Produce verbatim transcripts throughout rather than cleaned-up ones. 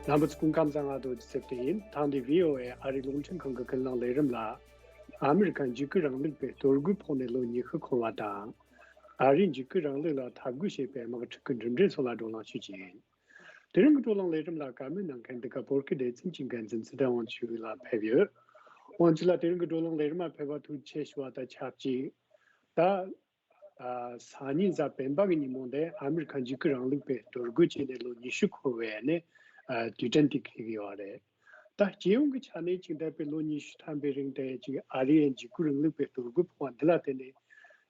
རྣམ་པ་ཚོ་སྐུ་ཁམས་བཟང་། ང་རྡོ་རྗེ་ཚེ་བརྟན་ཡིན། ཐེངས་འདིའི་ཝི་ཨོ་ཨེ་ཨ་རིའི་རླུང་འཕྲིན་ཁང་གི་ཀུན་གླེང་ལས་རིམ་ལ། ཨ་མི་རི་ཁ་འཇིགས་སྐུལ་རིང་ལུགས་པས་གཏོར་རྒོལ་ཕོག་ནས་ལོ་ཉི་ཤུ་འཁོར་བ་དང་། ཨ་རིའི་འཇིགས་སྐུལ་རིང་ལུགས་ལ་འཐབ་རྒོལ་བྱེད་པའི་དམག་འཁྲུག་གི་གྲུབ་འབྲས་སོགས་ལ་བགྲོ་གླེང་ཞུ་རྒྱུ་ཡིན། དེ་རིང་གི་བགྲོ་གླེང་ལས་རིམ་ལ་བཀའ་མོལ་གནང་མཁན་འདི་ག་བོད་སྐད་སྡེ་ཚན་གྱི་འགན་འཛིན་ཚེ་བརྟན་དབང་ཕྱུག་ལགས་ཕེབས་ཡོད། དབང་ཕྱུག་ལགས། དེ་རིང་གི་བགྲོ་གླེང་ལས་རིམ་ལ་ཕེབས་པར་ཐུགས་རྗེ་ཆེ་ཞུ་བ་དང་ཆབས་ཅིག་ད། ཨ། སང་ཉིན་གཟའ་སྤེན་པ་གི་ཉིན་མོ་འདི་ཨ་མི་རི་ཁ་འཇིགས་སྐུལ་རིང་ལུགས་པས་གཏོར་རྒོལ་བྱས་ནས་ལོ་ཉི་ཤུ་འཁོར་བའི་ནས། ཨ། དུས་དྲན་དེ་འཁེལ་གྱི་ཡོད་རེད། ད་སྤྱི་ཡོངས་ཀྱི་ཆ་ནས་ཅིག་འདས་པའི་ལོ་ཉི་ཤུ་ཐམ་པའི་རིང་དེ་ཅིག་ཨ་རིའི་འཇིགས་སྐུལ་རིང་ལུགས་པས་གཏོར་རྒོལ་ཕོག་པ་འདི་ལ་བརྟེན་ནས།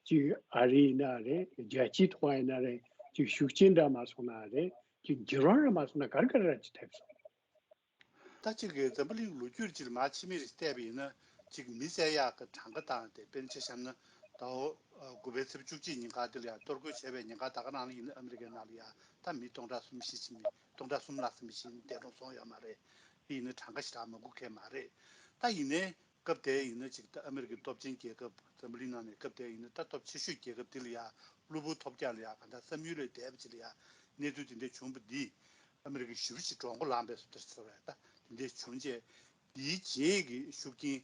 ཅིག་ཨ་རི་ཡིན་ན་རེད། རྒྱལ་སྤྱིའི་ཐོག་ཡིན་ན་རེད། ཅིག་ཤུགས་རྐྱེན་འདྲ་མ་སོང་ན་རེད། ཅིག་འགྱུར་བ་ར་མ་སོང་ན་ག་རེ་ག་རེ་ར་ཅིག་ཐེབས་སོང་། ད་ཅིག་གི་འཛམ་བུ་གླིང་ལོ་རྒྱུས་ཅིག་མར་ཕྱི་མིག་རེ་བལྟས་པ་ཡིན་ན། ཅིག་མི་བསད་ཡག་གི་གྲངས་ཀ་བཏང་སྟེ། དཔེར་ན་ཆ་བཞག་ན་ཟླ་བ་དགུ་པའི་ཚེས་བཅུ་གཅིག་ཉིན་ཀ་དེ་ལ་ཡང་གཏོར་རྒོལ་བྱས་པའི་ཉིན་ཀ་ད་ག་རང་ལ་ཡིན་ན་ཨ་མི་རི་ཀའི་ནང་ལ་ཡང་ད་མི་སྟོང་ཕྲག་གསུམ་བཞི་ཅིག་མི་སྟོང་ཕྲག་གསུམ་ལྷག་ཙམ་ཞིག་འདས་གྲོངས་སོང་ཡོད་མ་རེད། དེ་ཡིན་ན་གྲངས་ཀ་ཞེ་དྲག་མང་པོ་གང་ཡང་མ་རེད། ད་ཡིན་ནའི་སྐབས་དེ་ཡིན་ན་ཅིག་ད་ཨ་མི་རི་ཀའི་སྟོབས་ཆེན་རྒྱལ་ཁབ། འཛམ་བུ་གླིང་ནང་ནས་སྐབས་དེ་ཡིན་ན་ད་སྟོབས་ཆེ་ཤོས་རྒྱལ་ཁབ་དེ་ལ་ཡང་གློ་བུར་ཐོལ་རྒྱག་ལ་ཡང་གང་ལྟར་བསམ་ཡུལ་ལས་འདས་པ་ཅིག་ལ་ཡང་གནས་ཚུལ་དེ་འདྲ་བྱུང་བ་འདིས། ཨ་མི་རི་ཀའི་ཞེ་པོ་ཅིག་མགྲོན་པོ་ལངས་པའི་བཟོ་འདྲ་ཟེར་བས། ད་དེ་འདྲ་བྱུང་རྗེས། དེའི་རྗེས་ཀྱི་ཤུགས་རྐྱེན་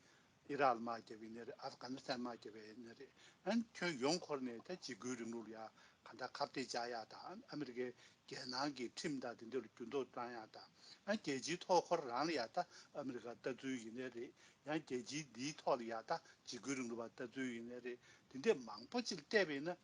ཨི་རག་ལ་དམག་བརྒྱབ་པ་ཡིན་ན་རེད། ཨབ་གྷ་ནི་སི་ཐན་དམག་བརྒྱབ་པ་ཡིན་ན་རེད། ཨ་ནི་ཁྱོན་ཡོངས་འཁོར་ནས་ད་འཇིགས་སྐུལ་རིང་ལུགས་ལ་ཡང་གང་ལྟར་ཁ་གཏད་བཅག་ཡག་དང་། ཨ་མི་རི་ཀའི་རྒྱལ་ནང་གི་ཁྲིམས་དང་དེ་འདྲ་ལ་འགྱུར་ལྡོག་བཏང་ཡག་དང་། ཨ། རྒྱལ་སྤྱིའི་ཐོག་ཁོ་རང་ལ་ཡང་ད་ཨ་མི་རི་ཀ་ལྟ་ཚུལ་ཡིན་ནའི་རེད། ཡང་རྒྱལ་སྤྱིའི་འདིའི་ཐོག་ལ་ཡང་ད་འཇིགས་སྐུལ་རིང་ལུགས་པ་ལྟ་ཚུལ་ཡིན་ནའི་རེད། དེ་འདྲ་མང་པོ་ཅིག་བལྟས་པ་ཡིན་ན།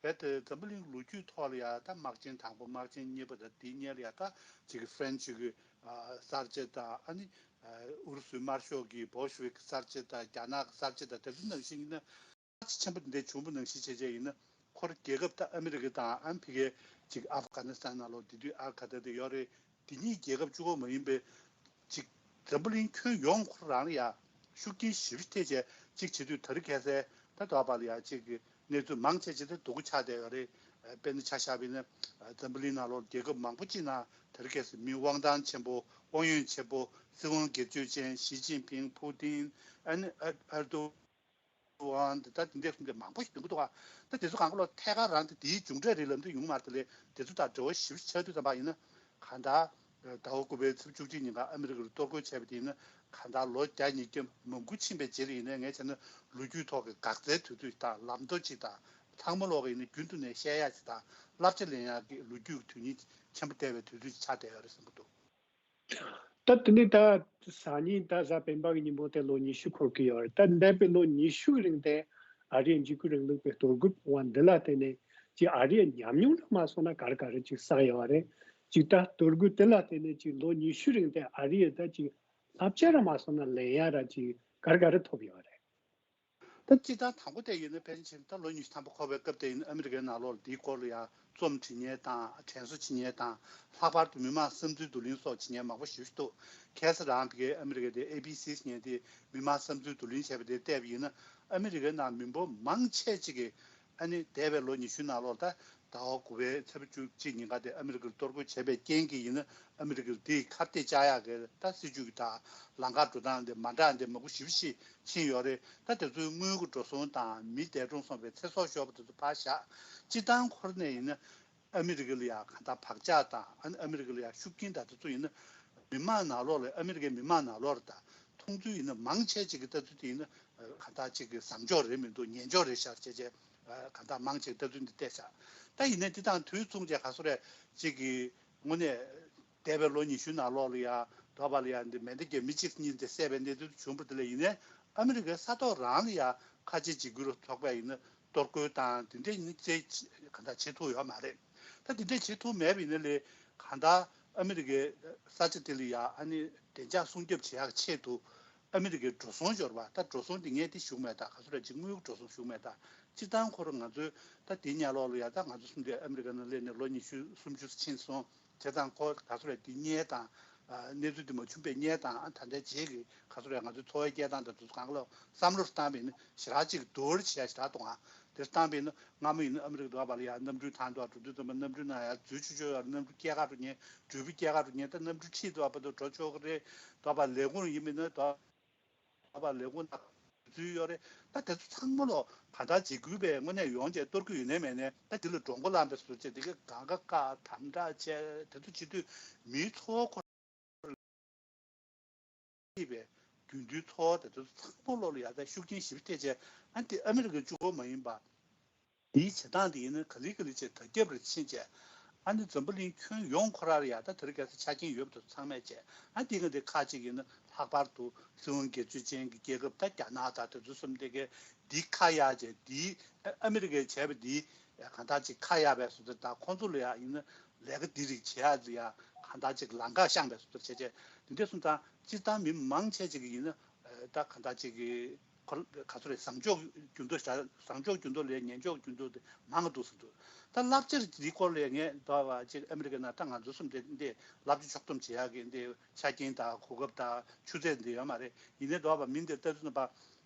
རྦད་དེ་འཛམ་བུ་གླིང་ལོ་རྒྱུས་ཐོག་ལ་ཡང་ད་དམག་ཆེན་དང་པོ། དམག་ཆེན་གཉིས་པ་དང་དེའི་སྔོན་ལ་ཡང་ད་ཅིག་ཧྥ་རན་སི་གི་ཨ་གསར་བརྗེ་དང་། ཨ་ནི་ཨུ་རུ་སུའི་དམར་ཤོག་གི་བོལ་ཤ་ཝིག་གསར་བརྗེ་དང་། རྒྱ་ནག་གི་གསར་བརྗེ་དང་། དེ་ཚོ་ནང་བཞིན་ཡིན་ན། ཆེན་པོ་འདི་འདྲ་བྱུང་བ་ནང་བཞིན་བྱས་བྱས་ཡིན་ན། ཁོ་རང་རྒྱལ་ཁབ་ད་ཨ་མི་རི་ཀ་དང་། ཨ་ནི་ཕ་གིའི་ཅིག་ཨབ་གྷ་ནི་སི་ཐན་ནང་ལོགས་དེ་དུས་ཨལ་ཁ་ད་དེ་ཡོད་རེད། དེ་གཉིས་རྒྱལ་ཁབ་གཅིག་པོ་མ་ཡིན་པའི་ཅིག་འཛམ་བུ་གླིང་ཁྱོན་ཡོངས་ཁོ་རང་ལ་ཡང་ཤུགས་རྐྱེན་ཞེ་པོ་ཐེབས་བྱས། ཅིག་བྱེད་དུས་ད་རེས་ཁ་སང་ད་དོགས་པ་ལ་ཡང་ཅིག་གི་གནས་ཚུལ་མང་ཆེ་ཅིག་ད་སྡུག་པོ་ཆགས་བསྡད་ཡོད་རེད། དཔེར་ན་ཆ་བཞག་པ་ཡིན་ན། འཛམ་བུ་གླིང་ནང་ལོགས་རྒྱལ་ཁབ་མང་པོ་ཅིག་ནང་ད་རེས་ཁ་སང་མི་དབང་ཐང་ཆེན་པོ། དབང་ཡོད་ཆེན་པོ། སྲིད་དབང་སྒེར་གཅོད་ཅན། ཞི་ཅིན་ཕིང་། ཕུ་ཏིན། ཨ་ནི་ཨར་ཨར་ཏུ་ཝང་། ད་དེ་འདྲ་སུམ་འདྲ་མང་པོ་ཞིག་འདུག་གི་འདུག་ག་ད་དེ་ཚོ་གང་ག་ལོ་ཐད་ཀར་རང་དེ་དེའི་མཇུག་འབྲས་རེད་ལབ་འདོད་ཡོང་གི་མ་རེད་དེ། ལས་དེ་ཚོ་དང་འབྲེལ་བ་ཞེ་པོ་ཆགས་དུས་ཙམ་པ་ཡིན་ན། གང་ལྟར་ཟླ་བ་དགུ་པའི་ཚེས་བཅུ་གཅིག་ཉིན་ཀ་ཨ་མི་རི་ཀར་གཏོར་རྒོལ་བྱས་པ་དེ་ཡིན་ན། གང་ལྟར་ལོ་བརྒྱ་ཉིས་བརྒྱ་མང་པོ་ཕྱིན་པའི་རྗེས་ལ་ཡིན་ན། ངས་བྱས་ན་ལོ་རྒྱུས་ཐོག་གི་འགག་རྩའི་དུས་ཚོད་དང་ལམ་ཐོ་ཅིག་དང་། ཚང་མ་ལོག་གི་ཡིན་ན་རྒྱུན་དུ་ནས་བཤད་ཡག་ཅིག་དང་བསླབ་བྱ་ལེན་ཡག་གི་ལོ་རྒྱུས་ཀྱི་དུས་ཡུན་ཆེན་པོ་བསྡད་པའི་དུས་ཚོད་ཅིག་ཆགས་བསྡད་ཡོད་རེད་བསམ་གྱི་འདུག་ད་དེ་ནས་ད་སང་ཉིན་ད་གཟའ་སྤེན་པ་གི་ཉིན་མོ་དེ་ལོ་ཉི་ཤུ་འཁོར་གྱི་ཡོད་རེད། ད་འདས་པའི་ལོ་ཉི་ཤུ་གི་རིང་དེ་ཨ་རིའི་འཇིགས་སྐུལ་རིང་ལུགས་པའི་གཏོར་རྒོལ་ཕོག་པ་འདི་ལ་བརྟེན་ནས་ཅིག་ཨ་རིའི་ཉམས་མྱོང་འདྲ་མ་སོང་ན་ག་རེ་ག་རེ་ཅིག་བསགས་ཡོད་རེད། ཅིག་ད་གཏོར་རྒོལ་དེ་ལ་བརྟེན་ནས་ཅིག་ལོ་ཉི་ཤུ་རིང་དེ་ཨ་རིའི་ད་ཅིག་བསླབ་བྱ་འདྲ་མ་སོང་ན་ལེན་ཡག་ར་ཅིག་ག་རེ་ག་རེ་ཐོབ་ཡོད་རེད། ད་སྤྱིར་བཏང་དང་པོ་དེ་ཡིན་ན། ཕལ་ཆེར་ད་ལོ་ཉི་ཤུ་ཐམ་པ་འཁོར་བའི་སྐབས་དེ་ཡིན་ན། ཨ་མི་རི་ཀའི་ནང་ལོགས་ལ་དེའི་སྐོར་ལ་ཡང་རྩོམ་འབྲི་མཁན་དང་། དྲན་གསོ་བྱེད་མཁན་དང་། ལྷག་པར་དུ་མི་མང་བསམ་ཚུལ་བསྡུ་ལེན་སོགས་བྱེད་མཁན་མང་པོ་ཞེ་པོ་ཞིག་འདུག་ཁ་སང་རང་ཕ་གིའི་ཨ་མི་རི་ཀའི་དེ་ཨེ་བི་སི་ཟེར་མཁན་དེ་མི་མང་བསམ་ཚུལ་བསྡུ་ལེན་བྱས་པ་དེ་བལྟས་པ་ཡིན་ན། ཨ་མི་རི་ཀའི་ནང་མི་འབོར་མང་ཆེ་ཅིག་གིས། ཨ་ནི་འདས་པའི་ལོ་ཉི་ཤུ་ནང་ལོགས་ད་ཟླ་བ་དགུ་པའི་ཚེས་བཅུ་གཅིག་ཉིན་ཀ་དེ་ཨ་མི་རི་ཀར་གཏོར་རྒོལ་བྱས་པའི་རྐྱེན་གྱིས་ཡིན་ན། ཨ་མི་རི་ཀར་དེའི་ཁ་གཏད་བཅག་ཡག་གི་ད་སྲིད་ཇུས་ཀྱི་ད་ལམ་ཁ་འགྲོ་སྟངས་དེ་མ་འདྲ་འདི་མང་པོ་ཞེ་པོ་ཞིག་ཕྱིན་ཡོད་རེད། ད་དེ་ཚོའི་དངུལ་གྱི་འགྲོ་སོང་དང་། མི་འདས་གྲོངས་སོང་བའི་ཚེ་སྲོག་ཤོར་བ་དེ་ཚོ་ཕར་བཞག་སྤྱིར་བཏང་འཁོར་ནས་ཡིན་ན། ཨ་མི་རི་ཀ་ལ་ཡང་གང་ལྟར་བག་ཆགས་དང་། ཨ་ནི་ཨ་མི་རི་ཀ་ལ་ཡང་ཤུགས་རྐྱེན་དང་དེ་ཚོ་ཡིན་ན། མི་མང་ནང་ལོགས་ལ། ཨ་མི་རི་ཀའི་མི་མང་ནང་ལོགས་ལ་ད་མཐོང་ཚུལ་ཡིན་ན། མང་ཆེ་ཅིག་གི་ལྟ་ཚུལ་དེ་ཡིན་ན། གང་ལྟར་ཅིག་གི་བཟང་ཕྱོགས་རེད་མི་འདུག་ཉེས་ཕྱོགས་རེད་ཤག་བྱས་བྱས། གང་ལྟར་མང་ཆེ་ལྟ་ཚུལ་འདི་བལྟས་ཤག་ད་ཡིན་ནའི་འདི་དང་དུས་མཚུངས་བྱས་ག་ཚོད་རེད། ཅིག་གི་དངོས་གནས་འདས་པའི་ལོ་ཉི་ཤུ་ནང་ལོགས་ལ་ཡང་དོགས་པ་ལ་ཡང་འདི་མེ་མདའ་གྱི་མི་གཅིག་གཉིས་འདི་བསད་པའི་གནས་ཚུལ་བྱུང་བ་དེ་ལ་ཡིན་ནའི། ཨ་མི་རི་ཀའི་ས་ཐོག་རང་ལ་ཡང་ཁ་ཆེ་འཇིགས་སྐུལ་ཚོགས་པས་ཡིན་ན་གཏོར་རྒོལ་དང་དེ་འདྲའི་ཡིན་ན་རྩེད་གང་ལྟར་བྱེད་ཐུབ་ཡོད་མ་རེད། ད་དེ་འདྲ་བྱེད་ཐུབ་མེད་པ་ཡིན་ན་ལས། གང་ལྟར་ཨ་མི་རི་ཀའི་ས་ཆ་དེ་ལ་ཡང་ཨ་ནི་བདེ་འཇགས་སྲུང་སྐྱོབ་བྱེད་ཡག་ཆེད་དུ། ཨ་མི་རི་ཀའི་འགྲོ་སོང་འབྱོར་བ། ད་འགྲོ་སོང་དེ་ངས་དེ་ཞུ་མེད། ད་ག་ཚོད་རེད་ཅིག་དངུལ་གྱི་འགྲོ་སོང་ཞུ་མེད། ད་སྤྱིར་བཏང་ཁོ་རང་ང་ཚོའི་ད་དེ་ཉག་ལོག་ལ་ཡ། ད་ང་ཚོ་གསུམ་དེ་ཨ་མི་རི་ཀ་ནང་སླེབས་ནས་ལོ་ཉི་ཤུ་སུམ་ཅུ་ཕྱིན་སོང་། བྱས་ཙང་ཁོ་ག་ཚོད་རེད། དེ་བརྙན་དང་། ཨ། གནས་ཚུལ་དེ་མ་བྱུང་བའི་བརྙན་དང་། ཨ། ད་ལྟའི་རྗེས་ཀྱི་ག་ཚོད་རེད། ང་ཚོའི་འཚོ་བའི་སྐྱེལ་སྟངས་དང་དེ་ཚོ་གང་ག་ལ་བསམ་བློ་བཏང་བ་ཡིན་ན། ཞེ་དྲག་ཅིག་བསྡུར་བྱས་ཞེ་དྲག་གཏོང་ཨ། དེ་བཏང་བ་ཡིན་ན། སྔ་མོ་ཡིན་ན་ཨ་མི་རི་ཀ་འགྲོ་བ་ལ་ཡ། གནམ་གྲུའི་ཐང་དུ་འགྲོ་དུས་ཙམ་པ་གནམ་གྲུའི་ནང་ཡ་འཛུལ་ཆོག་ཆོག་ཡོད་རེད། གནམ་གྲུ་སྐྱེལ་ག་འགྲོ་མཁན། འགྲུལ་པ་སྐྱེལ་ག་འགྲོ་མཁན། ད་གནམ་གྲུ་ཁྲིད་དུ་བར་དུ་འགྲོ་ཆོག་གི་རེད། འགྲོ་བ་ལས་ཁུངས་ཡིན་མིན་ན། འགྲོ་བ་ལས་ཁུངས་ནང་འཛུལ་ཡོད་རེད། ད་དེ་ཚོ་ཚང་མ་ལོ་གང་ལྟར་འཇིགས་སྐུལ་པས་དངོས་གནས་ཡོང་བྱས་གཏོར་རྒྱུ་ཡོད་ནའི་མེད་ནའི། ད་དེ་ལ་མགྲོན་པོ་ལངས་པའི་བཟོ་བྱས། དེ་ག་གང་ག་བཀག་དམ་དྲག་བྱས། དེ་ཚོ་བྱེད་དུས་མིའི་འཚོ་བ་ཁོ། ཐེབས་པའི་རྒྱུན་མཐུད་ཚོགས་པ་དེ་ཚོ་ཚང་མ་ལོག་ལ་ཡ་ད་ཤུགས་རྐྱེན་ཞེ་པོ་ཐེབས་བྱས། ཨ་འདི་ཨ་མི་རི་ཀའི་གཅིག་པོ་མ་ཡིན་པ། འདིའི་བྱེད་སྟངས་འདི་ཡིན་ན་ག་ལེ་ག་ལེ་བྱས་དར་ཁྱབ་རེ་ཕྱིན་བྱས། ཨ་ནི་འཛམ་བུ་གླིང་ཁྱོན་ཡོངས་ཁོ་རང་ལ་ཡ་ད་དེ་རིང་ཁ་སང་ཆ་རྐྱེན་ཡོད་པ་དེ་ཚང་མས་བྱས། ཨ་འདི་ག་འདི་ཁག་ཅིག་ཡིན་ན་ལྷག་པར་དུ་སྲིད་དབང་སྒེར་གཅོད་ཅན་གྱི་རྒྱལ་ཁབ་ད་རྒྱ་ནག་དང་དེ་ཚོ་གསུམ་དེ་གའི་འདི་ཁ་གཡར་བྱས། འདི་ཨ་མི་རི་ཀས་བྱས་པ་འདི་གང་ལྟར་ཅིག་ཁ་གཡར་བའི་བཟོ་འདྲ་དང་། ཁོང་ཚོ་ལ་ཡ་ཡིན་ན་ལས་ཀ་འདི་རིགས་བྱེད་ཡ་ལ་ཡ་གང་ལྟར་ཅིག་ལམ་ཁ་བཤངས་པའི་བཟོ་འདྲ་བྱས་བྱས། འདི་འདྲ་སོང་ཙང་སྤྱིར་བཏང་མི་མང་ཆེ་ཅིག་ཡིན་ན་ད་གང་ལྟར་ཅིག་གི་ཁོ་ག་ཚོད་རེད། བཟང་ཕྱོགས་འགྱུར་ལྡོག་བྱ། བཟང་ཕྱོགས་འགྱུར་ལྡོག་ལས་ངན་ཕྱོགས་འགྱུར་ལྡོག་དེ་མང་གི་འདུག་ཟེར་འདུག་ད་བསླབ་བྱ་འདིའི་སྐོར་ལ་ངས་ད་བ་ཅིག་ཨ་མི་རི་ཀའི་ནང་ད་ང་ཚོ་གསུམ་དེ་འདི་བསླབ་བྱ་ཕྱོགས་བསྡོམས་བྱེད་ཡག་གི་འདི་ཆ་རྐྱེན་དང་གོ་སྐབས་དང་ཆུ་ཚད་འདི་ཡོད་མ་རེད། ཡིན་ནའི་ད་བ་མི་འདི་ལྟ་ཚུལ་ནང་པ།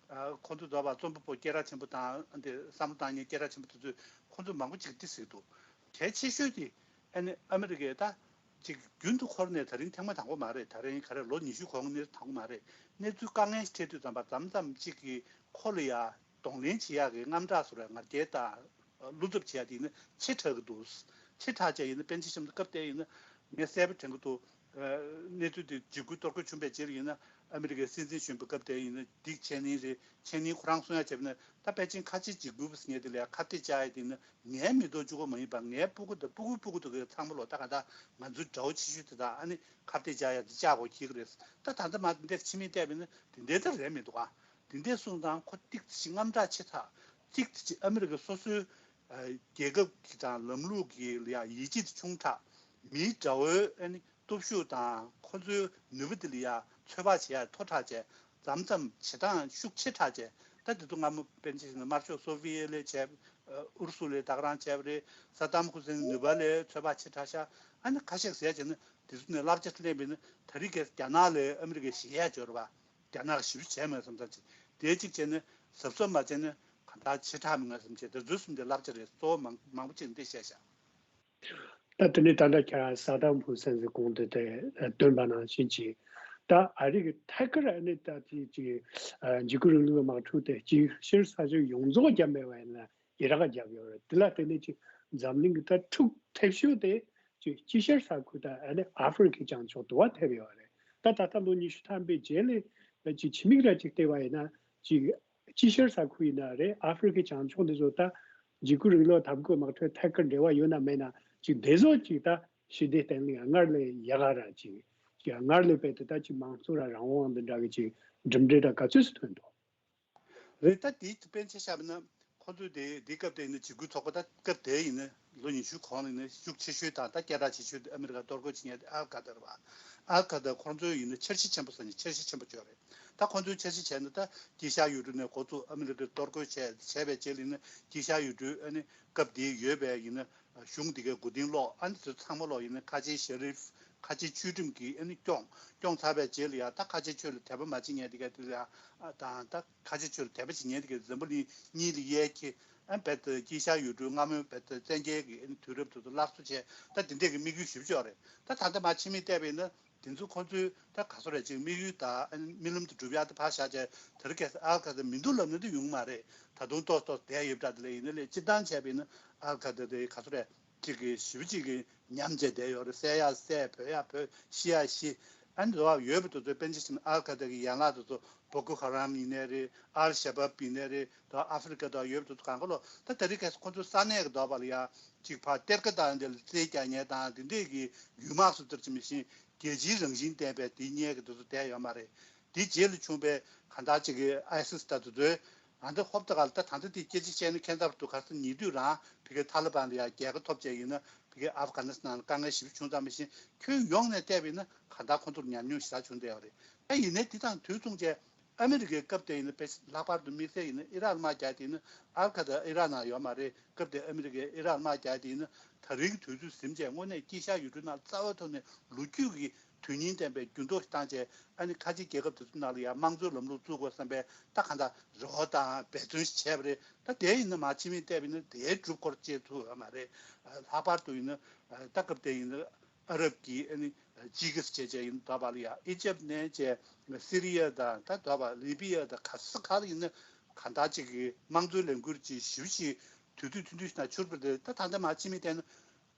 ཁོང་ཚོ་ད་བ་རྩོམ་པ་པོ་སྐད་གྲགས་ཆེན་པོ་དང་འདི་བསམ་བློ་བཏང་མཁན་སྐད་གྲགས་ཆེན་པོ་དེ་ཚོས་ཁོང་ཚོ་མང་པོ་ཅིག་འདི་ཟེར་འདུག་གལ་ཆེ་ཤོས་དེ་ཨ་ནི་ཨ་མི་རི་ཀས་ད་ཅིག་རྒྱུན་དུ་འཁོར་ནས་ད་རིང་ཐེངས་མ་དང་པོ་མ་རེད། ད་རིང་ག་རེ་ལོ་ཉི་ཤུ་གོང་ནས་དང་པོ་མ་རེད། གནས་ཚུལ་དཀའ་ངལ་ཞིག་འཕྲད་དུས་ཙམ་པ་མཚམས་མཚམས་ཅིག་གི་ཁོ་ལ་ཡ་གདོང་ལེན་བྱེད་ཡག་གི་དངངས་སྐྲག་བཟོ་འདྲ་ང་རྒྱལ་དང་བློ་འཚབ་བྱེད་ཡག་དེ་ཡིན་ན་ཆེ་དྲགས་ཀྱི་འདུག་ཆེ་དྲགས་བྱས་ཡིན་ན་པཎ་ཆེན་བཤམས་སྟོན་སྐབས་དེ་ཡིན་ན་ངས་གསལ་པོ་དྲན་གྱི་འདུག་གནས་ཚུལ་དེ་འཇིགས་སྐུལ་གཏོར་རྒོལ་བྱུང་བའི་རྗེས་ལ་ཡིན་ན་ཨ་མི་རི་ཀའི་སྲིད་འཛིན་གཞོན་པའི་སྐབས་དེ་ཡིན་ན་འདི་བྱས་ནི་རེད། བྱས་ནི་ཁོ་རང་གསུང་ཡག་བྱས་པ་ན་ད་ཕལ་ཆེར་ཁ་ཆེ་འཇིགས་སྐུལ་བཟོ་མཁན་དེ་ལ་ཡ་ཁ་གཏད་བཅག་ཡག་དེ་ཡིན་ན། ངའི་མི་ཐོག་གཅིག་པོ་མ་ཡིན་པ་ངའི་སྤུ་གུ་དང་སྤུ་གུའི་སྤུ་གུ་དེ་གའི་ཚང་མ་ལོ་ད་ག་ད་ང་ཚོའི་དགྲ་བོ་ཆེ་ཤོས་དེ་དག་ཨ་ནི་ཁ་གཏད་བཅག་ཡག་དེ་བཅག་དགོས་ཀྱི་རེད། ད་ད་ལྟ་མ་འདིར་ཕྱི་མིག་བལྟས་པ་ཡིན་ན་དེ་འདྲའི་ད་རེད་མི་འདུག་ཨ། དེ་འདྲའི་སོང་ཙང་ཁོ་ཏིག་ཙམ་ཞིག་དངངས་སྐྲག་ཆེ་དྲགས། ཏིག་ཙམ་ཞིག་ཨ་མི་རི་ཀ་སོ་སོའི་རྒྱལ་ཁབ་ཀྱི་དང་ལམ་ལུགས་ཀྱི་ལ་ཡ་ཡིད་ཆེས་ཆུང་དྲགས། མིའི་དགྲ་བོའི་ཨ་ནི་སྟོབས་ཤུགས་དང་ཁོ་ཚོའི་ནུས་པ་དེ་ལ་ཡ་ཚོད་དཔག་བྱེད་ཡ་མཐོ་དྲགས་བྱས། མཚམས་མཚམས་བྱེད་སྟངས་ཤུགས་ཆེ་དྲགས་བྱས། ད་དེ་ཚོ་སྔ་མོ་པཎ་ཆེན་ཞིག་ན་དམར་ཤོག་སོ་བི་ཡེ་ལས་བྱས། ཨུ་རུ་སུ་ལས་ད་ག་རང་བྱས་པ་རེད། ས་དམ་ཁུ་སིན་ནུས་པ་ལས་ཚོད་དཔག་ཆེ་དྲགས་ཤག་ཨ་ནི་ཁ་ཤས་ཟེར་བྱས་ན་དེ་ཚོ་ནས་བསླབ་བྱ་ལེན་པས་ན་ད་རེས་ཀྱི་རྒྱ་ནག་ལས་ཨ་མི་རི་ཀས་ཞེད་ཡ་འབྱོར་བ། རྒྱ་ནག་ཞིབ་བྱས་མེད་བསམ་ཚར་ཅིག་དེ་གཅིག་བྱས་ན་གཟབ་གཟབ་མ་བྱས་ན་གང་ལྟར་ཆེ་དྲགས་མི་ང་བསམ་བྱས། དེ་ཚོའི་གསུམ་དེ་བསླབ་བྱ་རེད། གཙོ་བོ་མང་མང་པོ་ཅིག་འདི་བཤད་ཤག་ད་དེ་ནས་ད་ལྟ་ཁྱེད་རང་ས་དམ་ཧྥུ་སན་ཟེར་གོང་དུ་དེ་བཏོན་པ་ནང་བཞིན་གྱི་ད་ཨ་རི་གི་ཐད་ཀར་ཨ་ནི་ད་དེ་ཅིག་འཇིགས་སྐུལ་རིང་ལུགས་དམག་འཁྲུག་དེ་ཅིག་ཕྱིར་ས་ཕྱོགས་ཡོངས་རྫོགས་བརྒྱབ་མེད་པ་ཡིན་ན་ཡི་རག་བརྒྱབ་ཡོད་རེད། དེ་ལ་བརྟེན་ནས་ཅིག་འཛམ་གླིང་གི་ད་འཁྲུག་ཐེབས་ཤོས་དེ་ཅིག་དཀྱིལ་ཤར་ས་ཁུལ་དང་ཨ་ནི་ཨ་ཧྥེ་རི་ཁའི་བྱང་ཕྱོགས་དུ་བ་ཐེབས་ཡོད་རེད། ད་ད་ལྟ་ལོ་ཉི་ཤུ་ཐམ་པའི་རྗེས་ལ་ཅིག་ཕྱི་མིག་ར་ཅིག་བལྟས་པ་ཡིན་ན་ཅིག་དཀྱིལ་ཤར་ས་ཁུལ་ཡིན་ན་རེད། ཨ་ཧྥེ་རི་ཁའི་བྱང་ཕྱོགས་འདི་ཚོ་ད་འཇིགས་སྐུལ་རིང་ལུགས་དམག་འཁྲུག་ཐད་ཀར་འབྲེལ་བ་ཡོད་ན་མེད་ན་ཅིག་འདི་ཚོ་ཅིག་ད་ཞི་བདེ་བརྟན་ལྷིང་སྔར་ལས་ཡག་ག་ར་ཅིག་ཅིག་སྔར་ལས་དཔེ་དེ་ད་ཅིག་མང་གཙོ་ར་རང་དབང་འདི་འདྲ་གི་ཅིག་གྲུབ་འབྲས་འདྲ་ག་ཚོད་སུ་ཐོན་འདུག་རེད། ད་དེའི་དཔེ་ཆ་བཞག་པ་ན་ཁོང་ཚོས་དེ་དེའི་སྐབས་དེ་ཡིན་ན་འཇིགས་སྐུལ་ཚོགས་པ་ད་སྐབས་དེ་ཡིན་ན་ལོ་ཉི་ཤུ་གོང་ལ་ཡིན་ན་ཤུགས་ཆེ་ཤོས་དང་ད་སྐད་གྲགས་ཆེ་ཤོས་དེ་ཨ་མི་རི་ཀ་གཏོར་རྒོལ་བྱེད་མཁན་དེ་ཨལ་ཁ་ཏར་བ། ཨལ་ཁ་ཏར་ཁོང་ཚོའི་ཡིན་ན་འཆར་གཞི་ཆེན་པོ་ཟེར་ནས་འཆར་གཞི་ཆེན་པོ་ཅིག་ཡོད་རེད། ད་ཁོང་ཚོའི་འཆར་གཞི་བྱས་ན་ད་དཀྱིལ་ཤར་ཡུལ་གྲུ་ནས་འགོ་བཙུགས་ཨ་མི་རི་ཀས་གཏོར་རྒོལ་བྱས་བྱས་པའི་རྗེས་ལ་ཡིན་ན་དཀྱིལ་ཤར་ཡུལ་གྲུའི་ཨ་ནི་སྐབས་དེའི་ཡོད་པའི་ཡིན་ན་གཞུང་དེ་གའི་མགོ་རྟིང་སློག་ཨ་ནི་དེ་ཚང་མ་ལོག་ཡིན་ན་ཁ་ཆེའི་ཤེ་རིབ་ཁ་ཆེའི་ཆོས་ཁྲིམས་ཀྱིས་ཨ་ནི་སྐྱོང་སྐྱོང་ཚར་བའི་རྗེས་ལ་ཡང་ད་ཁ་ཆེའི་ཆོས་ལ་དད་པ་མ་བྱེད་མཁན་དེ་ག་དེ་ལ་ཡང་དང་ད་ཁ་ཆེའི་ཆོས་ལ་དད་པ་བྱེད་མཁན་དེ་ག་འཛམ་བུ་གླིང་གཉིས་ལ་གཡར་གྱི་ཨ་རྦད་དེ་དཀྱིལ་ཤར་ཡུལ་གྲུའི་སྔ་མོའི་རྦད་དེ་བཙན་རྒྱལ་གྱི་ཨ་ནི་དུས་རབས་དེ་ཚོ་སླར་གསོ་བྱས། ད་དེ་འདྲས་ཀྱི་དམིགས་ཡུལ་ཞེ་པོ་ཅིག་ཡོད་རེད། ད་ད་ལྟ་མར་ཕྱི་མིག་བལྟས་པ་ཡིན་ན་དེ་ཚོ་ཁོང་ཚོའི་ད་ག་ཚོད་རེད་ཅིག་དམིགས་ཡུལ་དང་ཨ་ནི་རྨི་ལམ་དེ་སྒྲུབ་ཡག་དེ་ཕར་བཞག་བྱས། དེ་རིང་ཁ་སང་ཨལ་ཁ་ཏར་མི་འདུག་ལབ་ན་དེ་ཡོང་གི་མ་རེད། ད་དུང་ཏོག་ཏོག་བསྡད་ཡོད་པ་འདྲ། དེ་ལས་ཡིན་ན་ལས་སྤྱིར་བཏང་བྱས་པ་ཡིན་ན་ཨལ་ཁ་ཏར་དེ་ག་ཚོད་རེད། གཅིག་གིས་ཞེ་པོ་གཅིག་གིས་ཉམས་བྱས་བསྡད་ཡོད་རེད། བསད་ཡ་བསད། བོར་ཡ་བོར། ཤི་ཡ་ཤི། ཨ་ནི་འདི་བ་ཡོད་པ་དེ་ཚོ་པཎ་ཆེན་ཞིག་ཨལ་ཁ་ཏར་གྱི་ཡན་ལག་དེ་ཚོ་བོ་ཀོ་ཧ་རམ་ཡིན་ནའི་རེད། ཨལ་ཤ་བབ་ཡིན་ནའི་རེད། དེ་ཨ་ཧྥེ་རི་ཁ་དང་ཡོད་པ་དེ་ཚོ་གང་ག་ལོ་ད་ད་རེས་ཁ་སང་ཁོ་ཚོའི་ས་གནས་ཀྱི་འདོད་པ་ལ་ཡ་གཅིག་ཕར་གཏེར་ཁ་དང་འདི་ལ་རྩིས་རྒྱག་མཁན་དང་འདི་འདྲས་ཀྱི་ཡུལ་དམག་སུ་ལྟར་ཅིག་མི་ཤེས། རྒྱལ་སྤྱིའི་རང་བཞིན་ལྡན་པའི་དེ་རྙེད་ཀྱི་དེ་ཚོ་བསྡད་ཡོད་མ་རེད། དེ་རྗེས་ལ་བྱུང་བའི་གང་ལྟར་ཅིག་གི་ཨའི་སིས་ད་དེ་ཚོའི་ཨ་འདི་ཧོབ་ཏེ་ག་ལ་ད་ད་ལྟ་དེ་སྐད་ཆ་བཤད་ན་ཁྱད་མཚར་འདུག་ག་ས་ཉེ་དུས་རང་ཕ་གིའི་ཐ་ལི་བན་ལ་ཡ་རྒྱལ་ཁ་ཐོབ་བྱས་ཡིན་ན་ཕ་གིའི་ཨབ་གྷ་ནི་སི་ཐན་ལ་དཀའ་ངལ་ཞེ་པོ་བྱུང་ཙང་མི་ཤེས། ཁྱོན་ཡོངས་ནས་བལྟས་པ་ཡིན་ན་གང་ལྟར་ཁོང་ཚོར་ཉམས་མྱོང་ཞེ་དྲག་བྱུང་བསྡད་ཡོད་རེད། ད་ཡིན་ནའི་དེ་དང་དུས་མཚུངས་བྱས་ཨ་མི་རི་ཀའི་སྐབས་དེ་ཡིན་ན་དཔེ་ལྷག་པར་དུ་དམིགས་བསལ་ཡིན་ན་ཨི་རག་དམག་རྒྱག་དེ་ཡིན་ན་ཨལ་ཁ་ཏར་ཨི་རག་ནང་ཡོད་མ་རེད། སྐབས་དེ་ཨ་མི་རི་ཀས་ཨི་རག་དམག་རྒྱག་དེ་ཡིན་ན་ད་རིང་གི་དུས་ཚོད་ཟིན་བྱས་དངོས་གནས་དཀྱིལ་ཤར་ཡུལ་གྲུ་ནང་རྩ་བའི་ཐོག་ནས་ལོ་རྒྱུས་ཀྱི་དོན་སྙིང་ལྡན་པའི་འགྱུར་ལྡོག་ཞིག་བཏང་བྱས། ཨ་ནི་ཁ་ཆེ་རྒྱལ་ཁབ་དེ་ཚོ་ནང་ལ་ཡང་དམངས་གཙོའི་ལམ་ལུགས་བཙུགས་དགོས་བསམ་པའི་ད་གང་ལྟར་རེ་བ་དང་འབད་བརྩོན་ཞིག་བྱས་པ་རེད། ད་དེ་ཡིན་ན་མར་ཕྱི་མིག་བལྟས་པ་ཡིན་ན་དེའི་སྒྲུབ་སྐོར་བྱེད་ཐུབ་ཡོད་མ་རེད། ལྷག་པར་དུ་ཡིན་ན་ད་སྐབས་དེ་ཡིན་ན་ཨ་རབ་ཀྱི་ཨ་ནི་ཇི་གིས་བྱས་བྱས་ཡིན་ད་བ་ལ་ཡ་ཨི་ཇེབ་ནས་བྱས་སི་རི་ཡ་དང་ད་ད་བ་ལི་བི་ཡ་དང་ག་ས་ག་ལ་ཡིན་ན་གང་ལྟར་ཅིག་གི་དམངས་གཙོའི་ལས་འགུལ་ཅིག་ཞེ་པོ་ཅིག་དུས་ཚོད་ཐུང་ཐུང་ཞིག་ནང་འཕྱུར་པ་རེད། ད་ད་ལྟ་མར་ཕྱི་མིག་བལྟས་ན།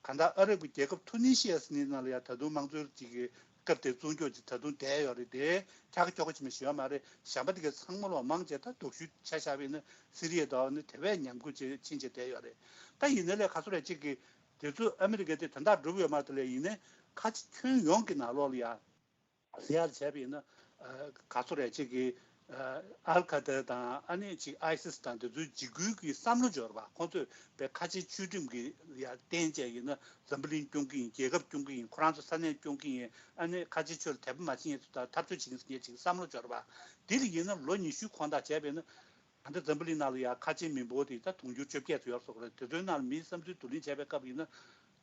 གང་ལྟར་ཨ་རབ་ཀྱི་རྒྱལ་ཁབ་ཐུ་ནི་ཤི་ཡ་ཟེར་ནི་ནང་ལ་ཡང་ད་དུང་དམངས་གཙོའི་ཅིག་གི་ སྐབས་དེ་བཙོང་རྒྱུ་ཅིག་ད་དུང་བསྡད་ཡོད་རེད་དེ། ཁྱག་ཁྱོག་ཅིག་མ་ཞིག་ཡོད་མ་རེད། གཞན་པ་དེ་གའི་ཚང་མ་ལོག་མང་ཆེ་ད་སྡུག་ཤོས་ཆ་བཞག་པ་ཡིན་ན་སི་རི་ཡ་དང་ནི་དེ་བས་ཉམས་རྒུད་ཅིག་ཕྱིན་ཆད་བསྡད་ཡོད་རེད། ད་ཡིན་ན་ལས་ག་ཚོད་རེད་ཅིག་གི་དེ་ཚོ་ཨ་མི་རི་ཀའི་དེ་དོན་དག་འགྲུབ་ཡོད་མ་རེད་དེ་ལས་ཡིན་ན་ཁ་ཆེ་ཁྱོན་ཡོངས་ཀྱི་ནང་ལོགས་ལ་ཡ། ཟེར་ཡག་བྱས་པ་ཡིན་ན། ཨ་ག་ཚོད་རེད་ཅིག་གི་ཨ་ཨལ་ཁ་ད་དང་ཨ་ནི་ཅིག་ཨའི་སིས་དང་དེ་ཚོའི་འཇིགས་སྐུལ་གྱི་བསམ་བློ་འབྱོར་བ་ཁོང་ཚོས་པའི་ཁ་ཆེ་ཆོས་ཁྲིམས་ཀྱི་ཡ་བརྟེན་བྱས་ཡིན་ན་འཛམ་བུ་གླིང་སྐྱོང་གི་ཡིན། རྒྱལ་ཁབ་སྐྱོང་གི་ཡིན། ཁོ་རང་ཚོ་ས་གནས་སྐྱོང་གི་ཡིན། ཨ་ནི་ཁ་ཆེ་ཆོས་ལ་དད་པ་མ་བྱེད་མཁན་ཚོ་དང་འཐབ་རྩོད་བྱེད་མཁན་ཚོ་ངས་ཅིག་བསམ་བློ་འབྱོར་བ་འདི་ལ་ཡིན་ན་ལོ་ཉི་ཤུ་འཁོར་འདས་བྱས་པ་ཡིན་ན། ད་ལྟ་འཛམ་བུ་གླིང་ནང་ལ་ཡང་ཁ་ཆེའི་མི་འབོར་དེ་ད་དུང་ཕྱུར་བཅོ་བརྒྱད་ཙམ་ཡོད་བཟོ་གི་རེད། དེ་ཚོའི་ནང་ལ་མིའི་བསམ་ཚུལ་བསྡུ་ལེན་བྱས་པའི་སྐབས་ཡིན་ན།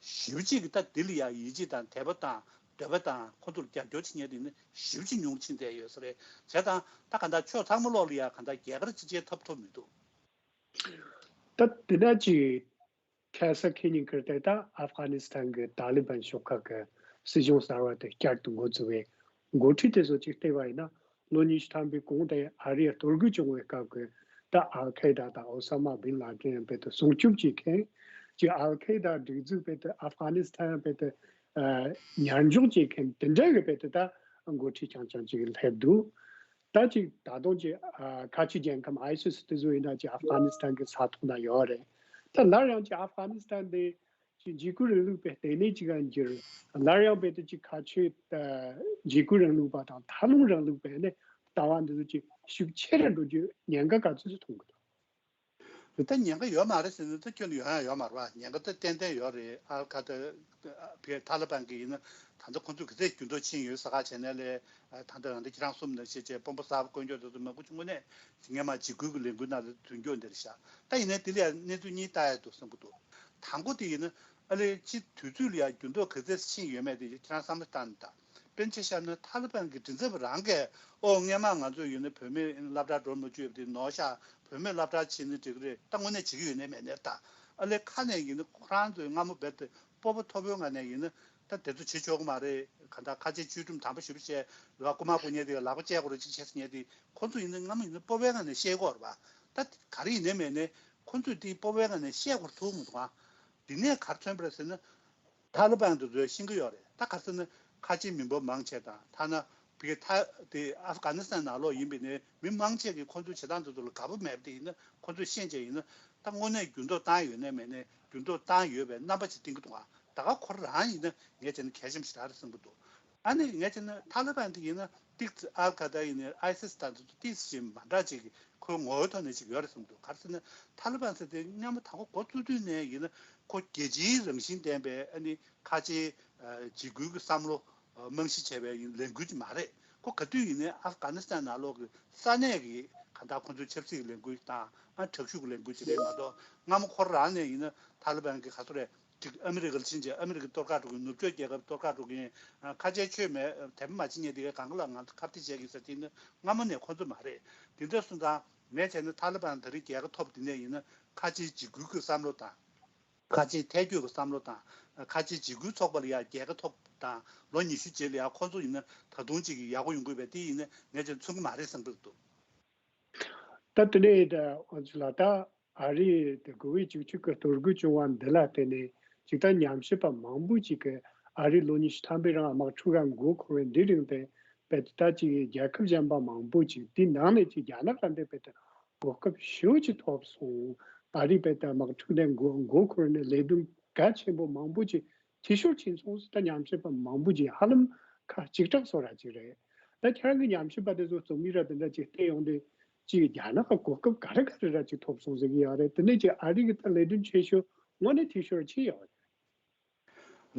ཞེ་པོ་ཅིག་གིས་ད་འདི་ལ་ཡང་ཡིད་ཆེས་དང་དད་པ་དང་འདོད་པ་དང་ཁོ་ཚོར་རྒྱབ་སྐྱོར་བྱེད་མཁན་དེ་ནི་ཞེ་པོ་ཅིག་ཉུང་ཕྱིན་བསྡད་ཡོད་ས་རེད། བྱས་ཙང་ད་ག་འདྲ་ཕྱོགས་ཚང་མ་ལོག་ལ་ཡང་ག་འདྲ་རྒྱལ་ཁ་ཅིག་ཅིག་ཐོབ་ཐུབ་མི་འདུག་ད་དེ་འདྲ་ཅིག་ཁ་སང་ཁེ་ཉིན་ཁར་དེ་ད་ཨབ་གྷ་ནི་སི་ཐན་གྱི་ཏཱ་ལི་བན་ཤོག་ཁག་གི་སྲིད་གཞུང་གསར་བ་དེ་བསྐྱར་དུ་འགོ་བཙུགས་པའི་འགོ་ཁྲིད་དེ་ཚོ་ཅིག་བལྟས་པ་ཡིན་ན། ལོ་ཉི་ཤུ་ཐམ་པའི་གོང་དེ་ཨ་རིའི་གཏོར་རྒོལ་བྱུང་བའི་སྐབས་ཀྱི་ད་ཨལ་ཁེ་ད་དང་ཨོ་ས་མ་བིན་ལ་ཏན་བོད་དུ་སྲུང་སྐྱོབ་བྱེད་མཁན་ཅིག་ཨལ་ཁེ་ད་སྒྲིག་འཛུགས་བོད་དུ་ཨབ་གྷ་ནི་སི་ཐན་བོད་དུ་ཉར་འཇོག་བྱེད་མཁན་དེ་འདྲ་གི་བོད་དུ་ད་འགོ་ཁྲིད་རྐྱང་རྐྱང་ཅིག་སླེབས་འདུག་ད་ཅིག་ད་དུང་ཅིག་ཁ་ཆེ་རྒྱལ་ཁམས་ཨའི་སི་སི་དེ་ཚོ་ཡིན་ན་ཅིག་ཨབ་གྷ་ནི་སི་ཐན་གྱི་ས་ཐོག་ན་ཡོད་རེད། ད་སླར་ཡང་ཅིག་ཨབ་གྷ་ནི་སི་ཐན་དེ་ཅིག་འཇིགས་སྐུལ་རིང་ལུགས་པའི་ལྟེ་གནས་ཅིག་ག་འགྱུར། སླར་ཡང་བོད་དུ་ཅིག་ཁ་ཆེ་འཇིགས་སྐུལ་རིང་ལུགས་པ་དང་མཐའ་ལྷུང་རིང་ལུགས་པའི་ནི་ལྟ་བ་འདི་ཚོ་ཅིག་ཤུགས་ཆེ་རུ་འགྲོ་རྒྱུའི་ཉེན་ཁ་ག་ཚོད་ཅིག་མཐོང་གི་འདུག་རེད། ད་ཉེན་ཁ་ཡོད་མ་རེད་ཟེར་ན་ད་ཁྱོན་ནས་ཡོང་ཡ་ཡོད་མ་རེད་པ། ཉེན་ཁ་ད་ཏན་ཏན་ཡོད་རེད། ཨལ་ཁ་ད་བེ་ཐ་ལི་བན་གི་ཡིན་ན་ད་ལྟ་ཁོང་ཚོ་གི་ཚད་རྒྱུན་དུ་ཕྱིན་ཡོད་ས་ཁ་བྱས་ནས་ལས་ད་ལྟ་རང་ད་ཁྱེད་རང་གསུམ་ནང་བཞིན་བྱས་དཔོན་པོ་གསར་པ་བསྐོ་འཇོག་དེ་ཚོ་མང་པོ་ཅིག་དངོས་གནས་སྔས་མ་འཇིགས་སྐུལ་གྱི་ལས་འགུལ་ནང་ལ་དོན་འཁྱོལ་འདིར་བཞག་ད་ཡིན་ནའི་དེ་ལ་ཡང་གནས་ཚུལ་གཉིས་ལྟ་ཡ་འདུག་བསམ་གྱི་འདུག་དང་པོ་དེ་ཡིན་ན་ཨ་ལས་ཕྱི་དུས་ཚོད་ལ་ཡང་རྒྱུན་དུ་གི་ཚད་ཕྱིན་ཡོད་མེད་དེ་ཁྱེད་རང་བསམ་བློ་བཏང་ནས་ད། དཔེར་ཆ་བཞག་ན་ཐ་ལི་བན་གྱི་མགྲིན་ཚབ་རང་གིས་ཨོ་སྔས་མ་ང་ཚོས་ཡིན་ན་བུད་མེད་སློབ་གྲྭ་འགྲོ་མ་བཅུག་ཡོད་པ་དེ་ནོར་ཤག་བུད་མེད་སློབ་གྲྭ་ཕྱིན་ན་འགྲིག་གི་རེད། ད་དངོས་གནས་བྱེད་ཀྱི་ཡོད་ནའི་མེད་ནའི་ད་ཨ་ལས་ཁ་ནས་ཡིན་ན་ཁོ་རང་ཚོས་སྔ་མོ་རྦད་དེ་སྤོབས་པ་མཐོ་པོའི་ངང་ནས་ཡིན་ན་ད་དེ་ཚོ་བྱེད་ཆོག་གི་མ་རེད། གང་ལྟར་ཁ་ཆེ་ཆོས་ཁྲིམས་དམ་པ་ཞེ་པོ་བྱས་ལ་རྐུ་མ་རྐུ་མཁན་དེ་ལག་པ་བཅད་དགོས་རེད་ཅིག་བྱས་ཟེར་མཁན་དེ་ཁོ་ཚོ་ཡིན་ན་སྔ་མོ་ཡིན་ན་སྤོབས་པའི་ངང་ནས་བཤད་ཀྱི་ཡོད་རེད་པ། ད་ག་རེ་ཡིན་ནའི་མེད་ནའི་ཁོ་ཚོས་དེ་སྤོབས་པའི་ངང་ནས་བཤད་དགོས་ཐུག་མི་འདུག་ཨ། འདི་ནས་ག་རེ་མཚོན་པ་རེད་ཟེར་ན། ཐ་ལི་བན་དེ་ཚོས་ཤེས་ཀྱི་ཡོད་རེད། ད་ག་རེ་ཟེར་ན་ཁ་ཆེ་མི་འབོར་མང་ཆེ་དང་ཐ་ན་བི་ཐ་དེ་ཨབ་གྷ་ནི་སི་ཐན་ནང་ལོགས་ཡིན་པའི་ནས་མི་མང་ཆེ་གིས་ཁོ་ཚོའི་བྱེད་སྟངས་དེ་ཚོ་ལ་དགའ་པོ་མེད་པ་དེ་ཡིན་ན་ཁོ་ཚོས་ཤེས་བྱས་ཡིན་ན་ད་དངོས་གནས་འགྱུར་ལྡོག་བཏང་ཡོད་ནའི་མེད་ནའི་འགྱུར་ལྡོག་བཏང་ཡོད་པའི་རྣམ་པ་ཅིག་བསྟན་གྱི་འདུག་ག་ད་ག་ཁོ་རང་ཡིན་ན་ངས་བྱས་ན་གལ་ཆེན་པོ་ཞིག་རེད་བསམ་གྱི་འདུག་ཨ་ནི་ངས་བྱས་ན་ཐ་ལི་བན་དེ་ཡིན་ན་ཏིག་ཙི་ཨལ་ཁ་ད་ཡིན་ནའི་ཨའི་སིས་དང་དེ་ཚོ་ཏིག་ཙི་ཞིག་མ་འདྲ་ཅིག་གི་ཁོའི་ངོ་བོའི་ཐོག་ནས་ཅིག་ཡོད་རེད་བསམ་འདུག་ག་རེ་ཟེར་ན་ཐ་ལི་བན་ཟེར་དེ་སྔོན་མ་དང་པོ་འགོ་བཙུགས་དུས་ནས་ཡིན་ན་ཁོ་རྒྱལ་སྤྱིའི་རང་བཞིན་ལྡན་པའི་ཨ་ནི་ཁ་ཆེའི་འཇིགས་སྐུལ་གྱི་བསམ་བློ་རྨང་གཞི་བྱས་པའི་ཡིན་ལས་འགུལ་ཅིག་མ་རེད། ཁོ་ག་དུས་ཡིན་ནའི་ཨབ་གྷ་ནི་སི་ཐན་ནང་ལོགས་ཀྱི་ས་གནས་ཀྱི་གང་ལྟར་ཁོ་ཚོའི་ཆབ་སྲིད་ཀྱི་ལས་འགུལ་དང་ཨ་དྲག་ཤུགས་ཀྱི་ལས་འགུལ་ཅིག་རེད་མ་གཏོགས་སྔ་མོ་ཁོ་རང་ནས་ཡིན་ན་ཐ་ལི་བན་གྱི་ག་ཚོད་རེད། ཅིག་ཨ་མི་རི་ཀར་ཕྱིན་རྗེས་ཨ་མི་རི་ཀའི་གཏོར་བརླག་འགྲོ་གི་ནུབ་ཕྱོགས་རྒྱལ་ཁབ་གཏོར་བརླག་འགྲོ་གི་ཡིན། ཁ་ཆེ་ཆོས་མེད་དད་པ་མ་བྱེད་མཁན་དེ་གའི་གང་ག་ལ་ང་ཚོ་ཁ་གཏད་བྱེད་ཀྱི་ཟེར་དེ་ནི་སྔ་མོ་ནས་ཁོ་ཚོ་མ་རེད། དེ་འདྲ་སོང་ཙང་ངས་བྱས་ན་ཐ་ལི་བན་ད་རེས་རྒྱལ་ཁ་ཐོབ་དེ་ནས་ཡིན་ན་ཁ་ཆེའི་འཇིགས་སྐུལ་གྱི་བསམ་བློ་དང་། ཁ་ཆེའི་ཐལ་སྐྱོད་ཀྱི་བསམ་བློ་དང་། ཁ་ཆེའི་འཇིགས་སྐུལ་ཚོགས་པ་ལ་ཡང་རྒྱལ་ཁ་ཐོབ་དང་ལོ་ཉི་ཤུ་རྗེས་ལ་ཡང་ཁོ་ཚོ་ཡིན་ན་ད་དུང་ཅིག་ཡག་པོ་ཡོང་གི་ཡོད་པས་དེ་ཡིན་ན་ངས་བྱས་ན་མཚོན་གྱི་མ་རེད་བསམ་གྱི་འདུག་ད་དེ་ནས་ད་ཨོ་ཙི་ལ་ད་ཨ་རི་དེ་གོ་བིད་བཅུ་གཅིག་གི་གཏོར་རྒོལ་བྱུང་བ་འདི་ལ་བརྟེན་ནས་ཅིག་ད་ཉམས་ཞིབ་པ་མང་པོ་ཅིག་གིས་ཨ་རི་ལོ་ཉི་ཤུ་ཐམ་པའི་རིང་དམག་འཁྲུག་ག་མགོ་འཁོར་བའི་འདི་རིང་དེ་བས་ད་ཅིག་རྒྱལ་ཁབ་གཞན་པ་མང་པོ་ཅིག་དེའི་ནང་ནས་ཅིག་རྒྱ་ནག་ལ་འདི་བས་ད་གོ་སྐབས་ཞེ་པོ་ཅིག་ཐོབ་སོང་། ཨ་རི་བས་ད་དམག་འཁྲུག་ནས་མགོ་མགོ་འཁོར་ནས་ལས་དོན་གལ་ཆེན་པོ་མང་པོ་ཅིག་འཐུས་ཤོར་ཕྱིན་སོང་ཟེར་ད་ཉམས་ཞིབ་པ་མང་པོ་ཅིག་ཧ་ལམ་ཁ་གཅིག་གྲགས་བཟོ་ར་ཅིག་རེད། ད་ཁྱེད་རང་གི་ཉམས་ཞིབ་པ་དེ་ཚོ་རྩོམ་ཡིག་ར་དེ་འདྲ་ཅིག་བལྟས་ཡོང་དུས་ཅིག་རྒྱ་ནག་གི་གོ་སྐབས་ག་རེ་ག་རེ་ར་ཅིག་ཐོབ་སོང་ཟེར་གི་ཡོད་རེད། དེ་ནས་ཅིག་ཨ་རི་གི་ད་ལས་དོན་ཆེ་ཤོས་དངོས་གནས་འཐུས་ཤོར་ཕྱིན་ཡོད་རེད།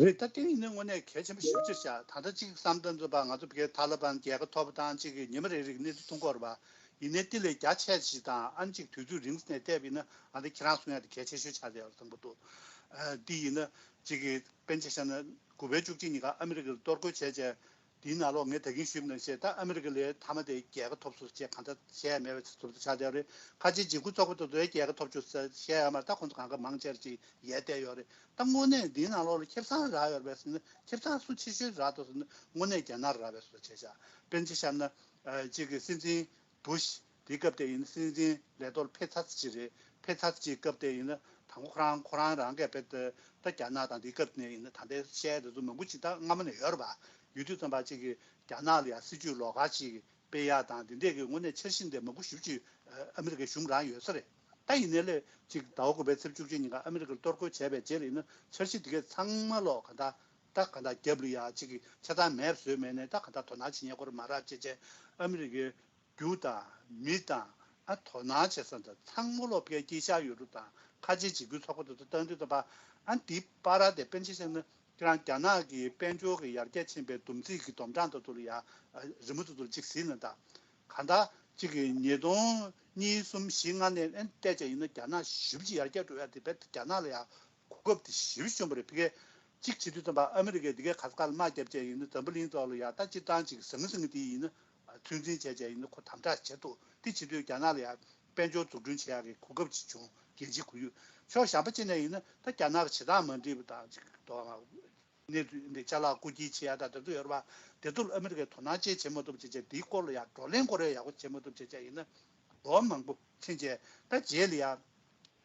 རེད། ད་དེ་ཡིན་ན་དངོས་གནས་གལ་ཆེན་པོ་ཞེ་པོ་ཅིག་བཞག་ད་ལྟ་ཅིག་བསམ་དོན་ཚོ་པ་ང་ཚོ་བི་གའི་ཐ་ལི་བན་རྒྱལ་ཁ་ཐོབ་དང་ཅིག་གི་ཉི་མ་རེ་རེ་གི་གནས་ཚུལ་མཐོང་གི་ཡོད་རེད་པ། ཡིན་ནའི་དེ་ལས་རྒྱ་ཆེ་ཞིག་དང་ཨ་ནི་ཅིག་དུས་ཚོད་རིང་ནས་བལྟས་པ་ཡིན་ན་ང་ཚོ་ཁྱེད་རང་གསུང་ཡ་དེ་གལ་ཆེ་ཤོས་ཆགས་བསྡད་ཡོད་རེད་བསམ་གྱི་འདུག་ཨ་དེ་ཡིན་ན་ཅིག་གི་དཔེར་ན་ཆ་བཞག་ན་དགུ་པའི་བཅུ་གཅིག་ཉིན་ཀ་ཨ་མི་རི་ཀར་གཏོར་རྒོལ་བྱས་རྗེས་དེའི་ནང་ལོགས་ངས་ད་གིན་ཞུས་པ་ནང་བཞིན་ད་ཨ་མི་རི་ཀ་ལས་མཐའ་མ་དེ་རྒྱལ་ཁ་ཐོབ་སོང་ཅེས་གང་ལྟར་བཤད་ཡ་མེད་པའི་ཚུལ་དུ་ཆགས་བསྡད་ཡོད་རེད། ཁ་ཆེའི་འཇིགས་སྐུལ་ཚོགས་པ་དེ་ཚོས་རྒྱལ་ཁ་ཐོབ་བྱུང་ཟེར་བཤད་ཡ་མ་རེད། ད་ཁོང་ཚོ་གང་ག་མང་ཆེར་ཅིག་ཡལ་བསྡད་ཡོད་རེད། ད་དངོས་གནས་འདིའི་ནང་ལོགས་ལ་ཁེ་བཟང་རག་ཡོད་རེད་པས་ཟེར་ན་ཁེ་བཟང་སུ་ཆེ་ཤོས་རག་འདུག་ཟེར་ན་དངོས་གནས་རྒྱ་ནག་རག་པའི་བཟོ་བྱས་ཤག་དཔེར་ན་ཆ་བཞག་ན་ཨ་གཅིག་གི་སྲིད་འཛིན་བུ་ཤི་དེའི་སྐབས་དེ་ཡིན་ན་སྲིད་འཛིན་ལས་ཐོག་ལ་ཕེབས་ཚར་ཅིག་རེད། ཕེབས་ཚར་ཅིག་སྐབས་དེ་ཡིན་ན་དང་པོ་ཁོ་རང་ཁོ་རང་རང་གིས་དཔེ་ད་རྒྱ་ནག་དང་དེའི་སྐབས་ནས་ཡིན་ན་ད་ལྟའི་བཤད་དེ་ཚོ་མང་པོ་ཅིག་ད་སྔ་མོ་ནས་ཡོད་རེད་པ། ཡོད་དུས་ཙམ་པ་ཅིག་གི་རྒྱ་ནག་ལ་ཡང་སྲིད་ཇུས་ལོགས་ཀ་ཅིག་སྤེལ་ཡག་དང་དེ་འདྲས་ཀྱི་དངོས་གནས་འཆར་གཞི་འདི་མང་པོ་ཞེ་པོ་ཅིག་ཨ་མི་རི་ཀའི་གཞུང་རང་ཡོད་ས་རེད། ད་ཡིན་ནའི་ལས་ཅིག་ཟླ་བ་དགུ་པའི་ཚེས་བཅུ་གཅིག་ཉིན་ཀ་ཨ་མི་རི་ཀར་གཏོར་རྒོལ་བྱས་པའི་རྗེས་ལ་ཡིན་ན་འཆར་གཞི་དེ་གས་ཚང་མ་ལོག་ག་ད་ད་ག་ད་རྒྱབ་ལ་ཡ་ཅིག་གི་ཆ་ཚང་མེད་པ་བཟོས་མེད་ནས་ད་ག་ད་དོ་སྣང་བྱེད་མཁན་སྐོར་མ་རག་བྱས་བྱས་ཨ་མི་རི་ཀའི་རྒྱུ་དང་མི་དང་ཨ་དོ་སྣང་བྱེད་ས་དང་ཚང་མ་ལོག་ཕའི་དཀྱིལ་ཤར་ཡུལ་གྲུ་དང་ཁ་ཆེའི་འཇིགས་སྐུལ་ཚོགས་པ་དེ་ཚོ་བཏང་དུས་ཙམ་པ་ཨ་འདི་པར་དེ་པཎ་ཆེན་ཟེར་ན་ཁྱེད་རང་རྒྱ་ནག་གི་དཔལ་འབྱོར་གྱི་ཡར་རྒྱས་ཕྱིན་པའི་བསྡོམས་རྩིས་ཀྱི་བསྡོམས་གྲངས་དེ་ཚོ་ལ་ཡ་རི་མོ་དེ་ཚོ་ལ་གཅིག་གཟིགས་ན་ད་གང་ལྟར་གཅིག་གི་ཉིས་སྟོང་གཉིས་གསུམ་བཞི་ལྔ་ནས་ཨ་བལྟས་ཀྱང་ཡིན་ན་རྒྱ་ནག་ཞེ་པོ་ཅིག་ཡར་རྒྱས་འགྲོ་ཡ་དེ་བས་རྒྱ་ནག་ལ་ཡ་གོ་སྐབས་དེ་ཞེ་པོ་བྱུང་བ་རེད། ཕ་གིར་གཅིག་བྱེད་དུས་ཙམ་པ་ཨ་མི་རི་ཀས་འདི་གའི་ག་ས་ག་ལ་དམག་བརྒྱབ་བྱས་ཡིན་ན་འཛམ་བུ་གླིང་ཐོག་ལ་ཡ་ད་སྤྱིར་བཏང་ཅིག་ཟང་ངེ་ཟིང་ངེ་དེ་ཡིན་ན་ཚོད་འཛིན་བྱས་བྱས་ཡིན་ན་ཁོ་དམ་དྲག་བྱེད་ཐུབ། དེ་བྱེད་དུས་རྒྱ་ནག་ལ་ཡ་དཔལ་འབྱོར་འཛུགས་སྐྲུན་བྱེད་ཡག་གི་གོ་སྐབས་ཅིག་བྱུང་། རྒྱལ་སྤྱིའི་ཁོར་ཡུག་ཕྱོགས་གཞན་པ་ཅིག་ནས་ཡིན་ན་ད་རྒྱ་ནག་གི་བྱེད་སྟངས་མ་འགྲིག་པ་དང་ཅིག་དོ་སྣང་གནས་ཚུལ་འདི་ཅ་ལག་རྐུ་འཁྱེར་བྱེད་ཡ་ད་དེ་ཚོ་ཡོད་རེད་པ། དེ་ཚོ་ལ་ཨ་མི་རི་ཀས་དོ་སྣང་ཅིག་བྱེད་མ་ཐུབ་བྱས་བྱས་འདིའི་སྐོར་ལ་ཡ་བགྲོ་གླེང་སྐོར་ཡ་ཡག་པོ་བྱེད་མ་ཐུབ་བྱས་བྱས་ཡིན་ན་ལོ་མང་པོ་ཕྱིན་བྱས་ད་རྗེས་ལ་ཡ་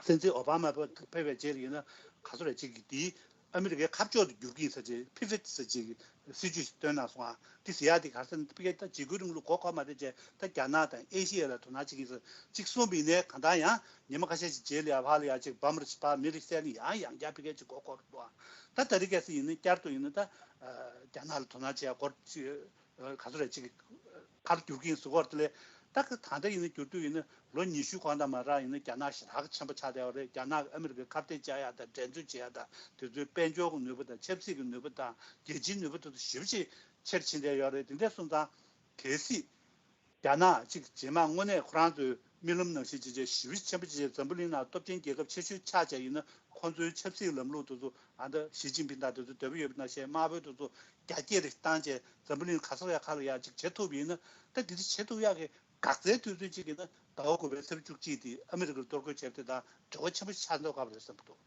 སྲིད་འཛིན་ཨོ་བྷ་མ་ཕེབས་པའི་རྗེས་ལ་ཡིན་ན་ག་ཚོད་རེད་ཅིག་གིས་འདིའི་ཨ་མི་རི་ཀའི་ཁ་ཕྱོགས་དེ་བསྒྱུར་གྱི་ཡིན་ཟེར་ཅིག་ཕི་ཕེད་ཟེར་ཅིག་སྲིད་ཇུས་ཤིག་བཏོན་གནང་སོང་ཨ། འདི་ཟེར་ཡ་དེ་ག་རེ་ཟེར་ན་ཕ་གིར་ད་འཇིགས་སྐུལ་རིང་ལུགས་མགོ་འཁོར་མ་བྱས་བྱས་ད་རྒྱ་ནག་དང་ཨེ་ཤི་ཡ་ལ་དོ་སྣང་བྱེད་ཀྱི་ཡིན་ཟེར་ཅིག་གསུངས་པ་ཡིན་ནའི་གང་ལྟར་ཡང་ཉི་མ་ཁ་ཤས་ཤིག་རྗེས་ལ་ཡ་ཕར་ལ་ཡ་ཅིག་འབའ་མར་ཕར་མི་རིགས་བསད་ནས་ཡང་ཡང་བསྐྱར་ཕ་གིར་ཅིག་མགོ་འཁོར་འདུག་ཨ། ད་ད་རེས་གལ་སྲིད་ཡིན་ན་བསྐྱར་དུ་ཡིན་ན་ད་རྒྱ་ནག་ལ་དོ་སྣང་བྱེད་ཡ་སྐོར་ཅིག་ག་ཚོད་རེད་ཅིག་ཁར་བསྒྱུར་གྱི་ཡིན་ཟེར་གྱི་ཡོད་རེད་དེ་ལས་ད་ག་ད་ལྟ་ཡིན་ན་བསྒྱུར་དུས་ཡིན་ན་ལོ་ཉི་ཤུ་གོང་དང་མ་རག་ཡིན་ན་རྒྱ་ནག་ཞེ་དྲག་ཆེན་པོ་ཆགས་བསྡད་ཡོད་རེད། རྒྱ་ནག་ཨ་མི་རི་ཀའི་ཁ་གཏད་བཅག་ཡ་དང་འགྲན་རྩོད་བྱེད་ཡ་དང་དེ་ཚོའི་དཔལ་འབྱོར་གྱི་ནུས་པ་དང་ཆབ་སྲིད་ཀྱི་ནུས་པ་དང་རྒྱལ་སྤྱིའི་ནུས་པ་དེ་ཚོ་ཞེ་པོ་ཅིག་ཆེར་ཕྱིན་བསྡད་ཡོད་རེད། དེ་འདྲ་སོང་ཙང་གལ་སྲིད་རྒྱ་ནག་ཅིག་རྗེས་མ་དངོས་གནས་ཁོ་རང་ཚོའི་རྨི་ལམ་ནང་བཞིན་ཅིག་ཅིག་ཞེ་པོ་ཆེན་པོ་ཅིག་འཛམ་བུ་གླིང་ནང་སྟོབས་ཆེན་རྒྱལ་ཁབ་ཆེ་ཤོས་ཆགས་བྱས་ཡིན་ན་ཁོང་ཚོའི་ཆབ་སྲིད་ལམ་ལུགས་དེ་ཚོ་ཨ་ད་ཞི་ཅིན་ཕིང་དང་དེ་ཚོ་འདོད་པ་ཡོད་པ་ནང་བཞིན་དམར་པོའི་དེ་ཚོ་རྒྱ་སྐྱེད་རེ་བཏང་བྱས་འཛམ་བུ་གླིང་ག་ས་ཡ་ག་ལ་ཡ་ཅིག་བྱེད་ཐུབ་ཡིན་ན་ད་འདི་འདྲ་བྱེད་ཐུབ་ཡག་གི་འགག་རྩའི་དུས་ཚོད་ཅིག་ཡིན་ན་ཟླ་བ་དགུ་པའི་ཚེས་བཅུ་གཅིག་དེ་ཨ་མི་རི་ཀར་གཏོར་རྒོལ་བྱས་པ་དེ་དང་འབྲེལ་བ་ཆེན་པོ་ཆགས་མདོག་ཁ་པོ་རེད་བསམ་གྱི་འདུག་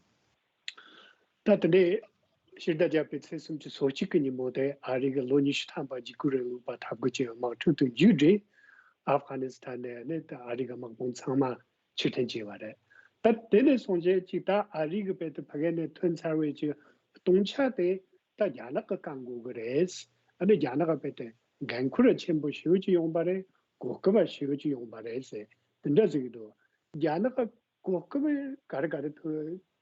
ད་དེ་ནས་ཕྱི་ཟླ་བརྒྱད་པའི་ཚེས་སུམ་ཅུ་སོ་གཅིག་གི་ཉིན་མོ་དེ་ཨ་རི་གི་ལོ་ཉི་ཤུ་ཐམ་པ་འཇིགས་སྐུལ་རིང་ལུགས་པ་འཐབ་རྒོལ་བྱེད་པའི་དམག་འཁྲུག་དེ་མཇུག་བསྒྲིལ། ཨབ་གྷ་ནི་སི་ཐན་ནས་ནི་ཨ་རི་གི་དམག་དཔུང་ཚང་མ་ཕྱིར་འཐེན་བྱས་པ་རེད། ད་དེ་ནས་བཟུང་བྱས་ཅིག་ད་ཨ་རི་གི་བར་དུ་ཕ་གི་ནས་ཐོན་ཚར་བའི་ཅིག་སྟོང་ཆ་དེ་ད་རྒྱ་ནག་གིས་བཀག་འགོག་གི་རེད། ཨ་ནི་རྒྱ་ནག་གི་བར་དུ་འགན་ཁུར་ཆེན་པོ་ཞེ་པོ་ཅིག་ཡོང་བ་རེད། གོ་སྐབས་ཞེ་པོ་ཅིག་ཡོང་བ་རེད་ཟེར་དེ་འདྲ་ཟེར་གྱི་འདུག་རྒྱ་ནག་གི་གོ་སྐབས་ག་རེ་ག་རེ་ཐོ་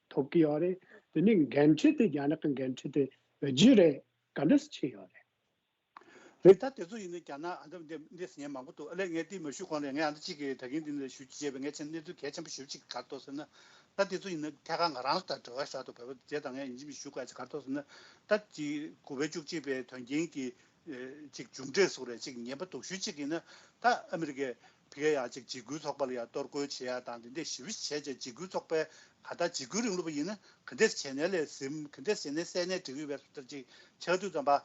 ཐོབ་ཀྱི་ཡོད་རེད། དེ་ནས་འགན་འཁྲི་དེ་རྒྱ་ནག་གི་འགན་འཁྲི་དེ་བརྗེ་རེད། ག་འདྲ་སེ་ཕྱིན་ཡོད་རེད། རེད། ད་དེ་ཚོ་ཡིན་ན་རྒྱ་ནག་ཨ་འདམ་འདི་འདི་ཟེར་མཁན་མང་པོ་འདུག་ཨ་ལས་ངས་འདི་མ་ཞུ་གོང་ལ་ངས་ཨ་འདི་གཅིག་གི་ད་གིན་འདི་ནས་ཞུ་རྒྱུ་བྱས་པའི་ངས་བྱས་ན་གནས་ཚུལ་གལ་ཆེན་པོ་ཞེ་པོ་ཅིག་ག་རེ་འདུག་ཟེར་ན། ད་དེ་ཚོ་ཡིན་ན་ཐད་ཀར་ང་རང་ཚོ་དང་འབྲེལ་བ་བཞག་འདུག་བོད་པ་དེ་དང་ངས་ཡིན་གཅིག་མིན་གཅིག་ཞུ་དགོས་ཡ་ཅིག་ག་རེ་འདུག་ཟེར་ན། ད་ཅིག་དགུ་པའི་བཅུ་གཅིག་པའི་དོན་རྐྱེན་གྱི་ཨེ་ཅིག་མཇུག་འབྲས་སུ་རེད་ཅིག་ངན་པ་སྡུག་ཤོས་ཅིག་ཡིན་ན། ད་ཨ་མི་རི་ཀས་ཕ་གིར་ཡ་ཅིག་འཇིགས་སྐུལ་ཚོགས་པ་ལ་ཡ་གཏོར་རྒོལ་བྱེད་ཡ་དང་དེ་འདྲས་ཞེ་པོ་ཅིག་བྱས་བྱས་འཇིགས་སྐུལ་ཚོགས་པའི་ག་ད་འཇིགས་སྐུལ་རིང་ལུགས་པ་ཡིན་ན་ག་འདྲས་བྱས་ནའི་ལས་ཟིན་ག་འདྲས་བྱས་ནའི་བསད་ནའི་འགྲིག་གི་ཡོད་པའི་བཟོ་ལྟ་ཅིག་ཆགས་དུས་ཙམ་པ།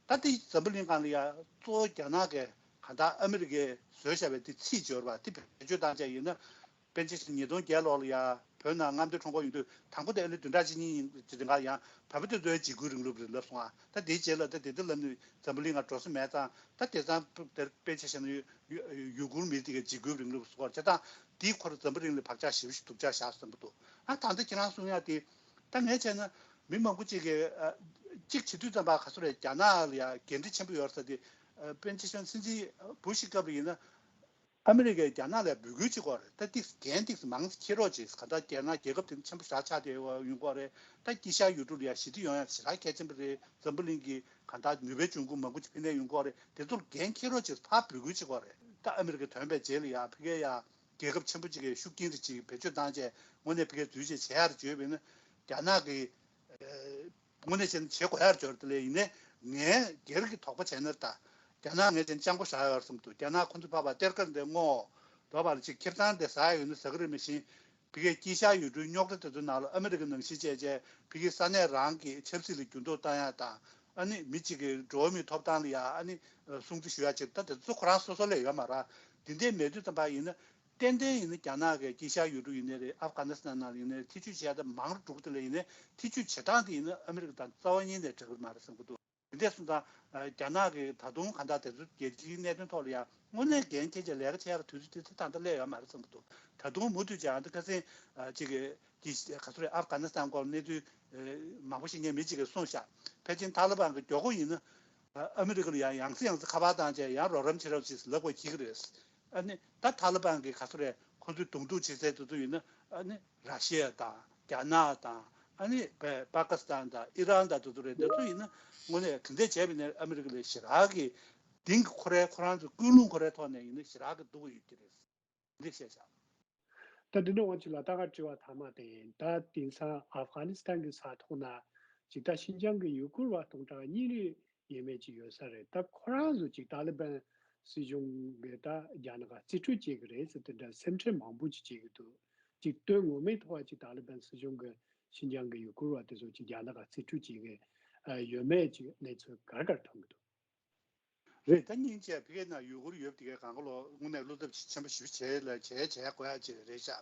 ད་དེ་འཛམ་བུ་གླིང་སྒང་ལ་ཡ་གཙོ་བོ་རྒྱ་ནག་གིས་ག་ད་ཨ་མི་རི་ཀས་བཟོས་བཞག་པའི་དེ་ཚིག་སྦྱོར་བ་དེ་བེད་སྤྱོད་བཏང་བྱས་ཡིན་ན། པཎ་ཆེན་ཉིས་སྟོང་བརྒྱད་ལོར་ལ་ཡ་བོད་ནང་རྔམ་སྟོན་ཁྲོམ་སྐོར་ཡོང་དུས་དང་པོ་དེ་ཨ་ནི་བདུན་ཕྲག་གཅིག་གཉིས་ཡིན་དེ་འགའ་ཡང་བོད་པ་དེ་ཚོའི་འཇིགས་སྐུལ་རིང་ལུགས་རེད་ལབ་སོང་ཨ། ད་དེའི་རྗེས་ལ་ད་དེ་འདྲ་ལབ་ནས་འཛམ་བུ་གླིང་ང་འགྲོ་ས་མེད་ཙང་ད་དེང་སང་དེར་དཔེ་ཆ་བཞག་ན་ཡུ་ཡུ་ཡུ་གུར་མི་དེ་གའི་འཇིགས་སྐུལ་རིང་ལུགས་སྐོར་བྱས་ཙང་དེའི་ཁོར་འཛམ་བུ་གླིང་ལ་བག་ཆགས་ཞེ་པོ་ཞིག་སྡུག་ཅག་བཞག་བསམ་གྱི་འདུག་ཨ་ད་ལྟ་ཁྱེད་རང་གསུང་ཡ་དེ་ད་ངས་བྱས་ན་མི་མང་པོ་ཅིག་གིས་ཨ་གཅིག་བྱེད་དུས་ཙམ་པ་ག་ཚོད་རེད་རྒྱ་ནག་ལ་ཡ་འགན་འཁྲི་ཆེན་པོ་ཡོད་ས་དེ་ཨ་པཎ་ཆེན་སྲིད་འཛིན་བུ་ཤི་སྐབས་ལ་ཡིན་ན། ཨ་མི་རི་ཀས་རྒྱ་ནག་ལ་འབོད་སྐུལ་བྱེད་ཀྱི་ཡོད་རེད། ད་ཏིག་འགན་ཏིག་མང་ཙམ་འཁྱེར་རོགས་བྱེད། གང་ལྟར་རྒྱ་ནག་རྒྱལ་ཁབ་དེ་ཆེན་པོ་ཞེ་དྲག་ཆགས་བསྡད་ཡོང་གི་ཡོད་རེད། ད་དཀྱིལ་ཤར་ཡུལ་གྲུ་ལ་ཡ་ཞི་བདེ་ཡོང་ཡ་ཞེ་དྲག་གལ་ཆེན་པོ་རེད། འཛམ་བུ་གླིང་གི་གང་ལྟར་ནུས་པའི་འབྱུང་ཁུངས་མང་པོ་ཅིག་ཕ་གིར་ཡོང་གི་ཡོད་རེད། དེ་ཚོར་འགན་འཁྱེར་རོགས་བྱེད་ཕར་འབོད་སྐུལ་བྱེད་ཀྱི་ཡོད་རེད། ད་ཨ་མི་རི་ཀ་ཐོན་པའི་རྗེས་ལ་ཡ་ཕ་གིར་ཡ་རྒྱལ་ཁབ་ཆེན་པོ་ཅིག་གིས་ཤུགས་རྐྱེན་རེ་ཅིག་བེད་སྤྱོད་བཏང་བྱས་དངོས་གནས་ཕ་གིར་འཛུལ་བྱས་བྱེད་ཡ་རེ་བྱོས་པ་ཡིན་ན་རྒྱ་ནག་གི་དངོས་གནས་བྱས་ན་བྱེད་དགོས་ཡ་འབྱོར་དེ་ལས་ཡིན་ནའི་ངས་སྒེར་གྱི་དོགས་པ་བྱས་ན་ད་རྒྱ་ནག་ངས་བྱས་ན་སྤྱང་པོ་བཞག་ཡོད་བསམ་འདུག་རྒྱ་ནག་ཁོ་ཚོ་ཕར་བ་གཏེར་ཁ་འདི་སྔོག་འགྲོ་བར་ཅིག་ཁེ་བཟང་དེ་ཟ་ཡ་ཡོད་ན་ཟ་གི་རེད། མི་ཤེས་ཕ་གིའི་དཀྱིལ་ཤར་ཡུལ་གྲུའི་རྙོག་དྲ་དེ་ཚོའི་ནང་ལ་ཨ་མི་རི་ཀ་ནང་བཞིན་བྱས་བྱས་ཕ་གིའི་ས་གནས་རང་གི་ཆབ་སྲིད་ལ་འགྱུར་ལྡོག་བཏང་ཡ་དང་ཨ་ནི་མི་གཅིག་གི་འགྲོ་བ་མིའི་ཐོབ་ཐང་ལ་ཡ་ཨ་ནི་སྲུང་བརྩི་ཞུ་ཡ་ཅིག་ད་དེ་ཚོ་ཁོ་རང་སོ་སོ་ལས་ཡོད་མ་རེད། དེ་འདྲས་མེད་དུས་ཙམ་པ་ཡིན་ན། ཏན་ཏན་ཡིན་ན་རྒྱ་ནག་གིས་དཀྱིལ་ཤར་ཡུལ་གྲུ་ཡིན་ནའི་རེད། ཨབ་གྷ་ནི་སི་ཐན་ནང་ཡིན་ནའི་རེད། ཐེ་ཇུས་བྱས་ཏེ་མང་རུ་འགྲོ་གི་འདུག་ལ་ཡིན་ནའི་ཐེ་ཇུས་བྱེད་སྟངས་དེ་ཡིན་ན་ཨ་མི་རི་ཀ་དང་རྩ་བ་ཉིད་ནས་འདྲ་གི་མ་རེད་བསམ་གྱི་འདུག་དེ་འདྲ་སོང་ཙང་རྒྱ་ནག་གིས་ད་དུང་གང་ལྟར་དེ་ཚོ་རྒྱལ་སྤྱིའི་གནད་དོན་ཐོག་ལ་ཡང་དངོས་གནས་འགན་འཁྱེར་བྱས་ལས་ཀ་བྱེད་ཡག་དུས་ཚོད་དེ་ད་ལྟ་སླེབས་ཡོད་མ་རེད་བསམ་གྱི་འདུག་ད་དུང་མུ་མཐུད་ཀྱང་ད་ཁ་སང་ཅིག་གི་ག་ཚོད་རེད། ཨབ་གྷ་ནི་སི་ཐན་སྐོར་གནས་ཚུལ་མང་པོ་ཤེས་མཁན་མི་གཅིག་གིས་གསུངས་ཤག་ཕལ་ཆེར་ཐ་ལི་བན་གྱི་མགྱོགས་པོ་ཡིན་ན། ཨ་མི་རི་ཀ་ལ་ཡང་ཡང་སེ་ཡང་སེ་ཁ་པར་བཏང་བྱས་ཡང་རོགས་རམ་བྱེད་རོགས་བྱེད་ཟེར་ལབ་དགོས་ཀྱི་རེད། ཨ་ནི་ད་ཐ་ལི་བན་གྱི་ག་ཚོད་རེད། ཁོ་ཚོས་གདོང་ཐུག་བྱེད་སའི་དེ་ཚོ་ཡིན་ན། ཨ་ནི་ར་ཤི་ཡ་དང་རྒྱ་ནག་དང་། ཨ་ནི་པ་པ་ཀི་སི་ཐན་དང་ཨི་རན་དང་དེ་ཚོ་རེད། དེ་ཚོ་ཡིན་ན་དངོས་གནས་ག་འདྲས་བྱས་པ་ཡིན་ན་ཨ་མི་རི་ཀ་ལ་ཞེ་དྲག་གི་གཏིང་གི་ཁོ་རའི་ཁོ་རང་ཚོའི་ཀུན་སློང་ཁོ་རའི་ཐོག་ནས་ཡིན་ན་ཞེ་དྲག་གི་སྡུག་གི་ཡོད་ཀྱི་རེད། འདི་བཤད་བཞག་ད་འདི་ནས་དབང་ཕྱུག་ལགས་ད་ག་དྲི་བ་མཐའ་མ་དེ་ཡིན། ད་དེང་སང་ཨབ་གྷ་ནི་སི་ཐན་གྱི་ས་ཐོག་ན་ཅིག་ད་ཤིན་ཅང་གི་ཡུ་གུར་བ་སྟོང་ཕྲག་གཉིས་རེ་ཡས་མས་ཅིག་ཡོད་ས་རེད། ད་ཁོ་རང་ཚོ་ཅིག་ཏཱ་ལི་བན་སྲིད་གཞུང་གིས་ད་རྒྱ་ནག་ག་རྩིས་སྤྲོད་བྱེད་ཀྱི་རེད་ཟེར་དེ་འདྲ་སེམས་ཁྲལ་མང་པོ་ཅིག་བྱེད་ཀྱི་འདུག་ཅིག་དོན་ངོ་མའི་ཐོག་ཅིག་ཏཱ་ལི་བན་སྲིད་གཞུང་གིས་ཤིན་ཅང་གི་ཡུ་གུར་བ་དེ་ཚོ་ཅིག་རྒྱ་ནག་ག་རྩིས་སྤྲོད་བྱེད་ཀྱི་ཡོད་མེད་ཅིག་གནས་ཚུལ་ག་རེ་ག་རེ་མཐོང་གི་འདུག་རེད། ད་སྙིང་རྗེ། ཕ་གིའི་ནང་ཡུ་གུར་ཡོད་པ་དེ་གའི་གང་ག་ལོ་དངོས་གནས་བློ་འཚབ་ཆེན་པོ་ཞེ་པོ་བྱས་ལ་བྱས་བྱས་དགོས་ཡ་ཅིག་རེད་ཤག་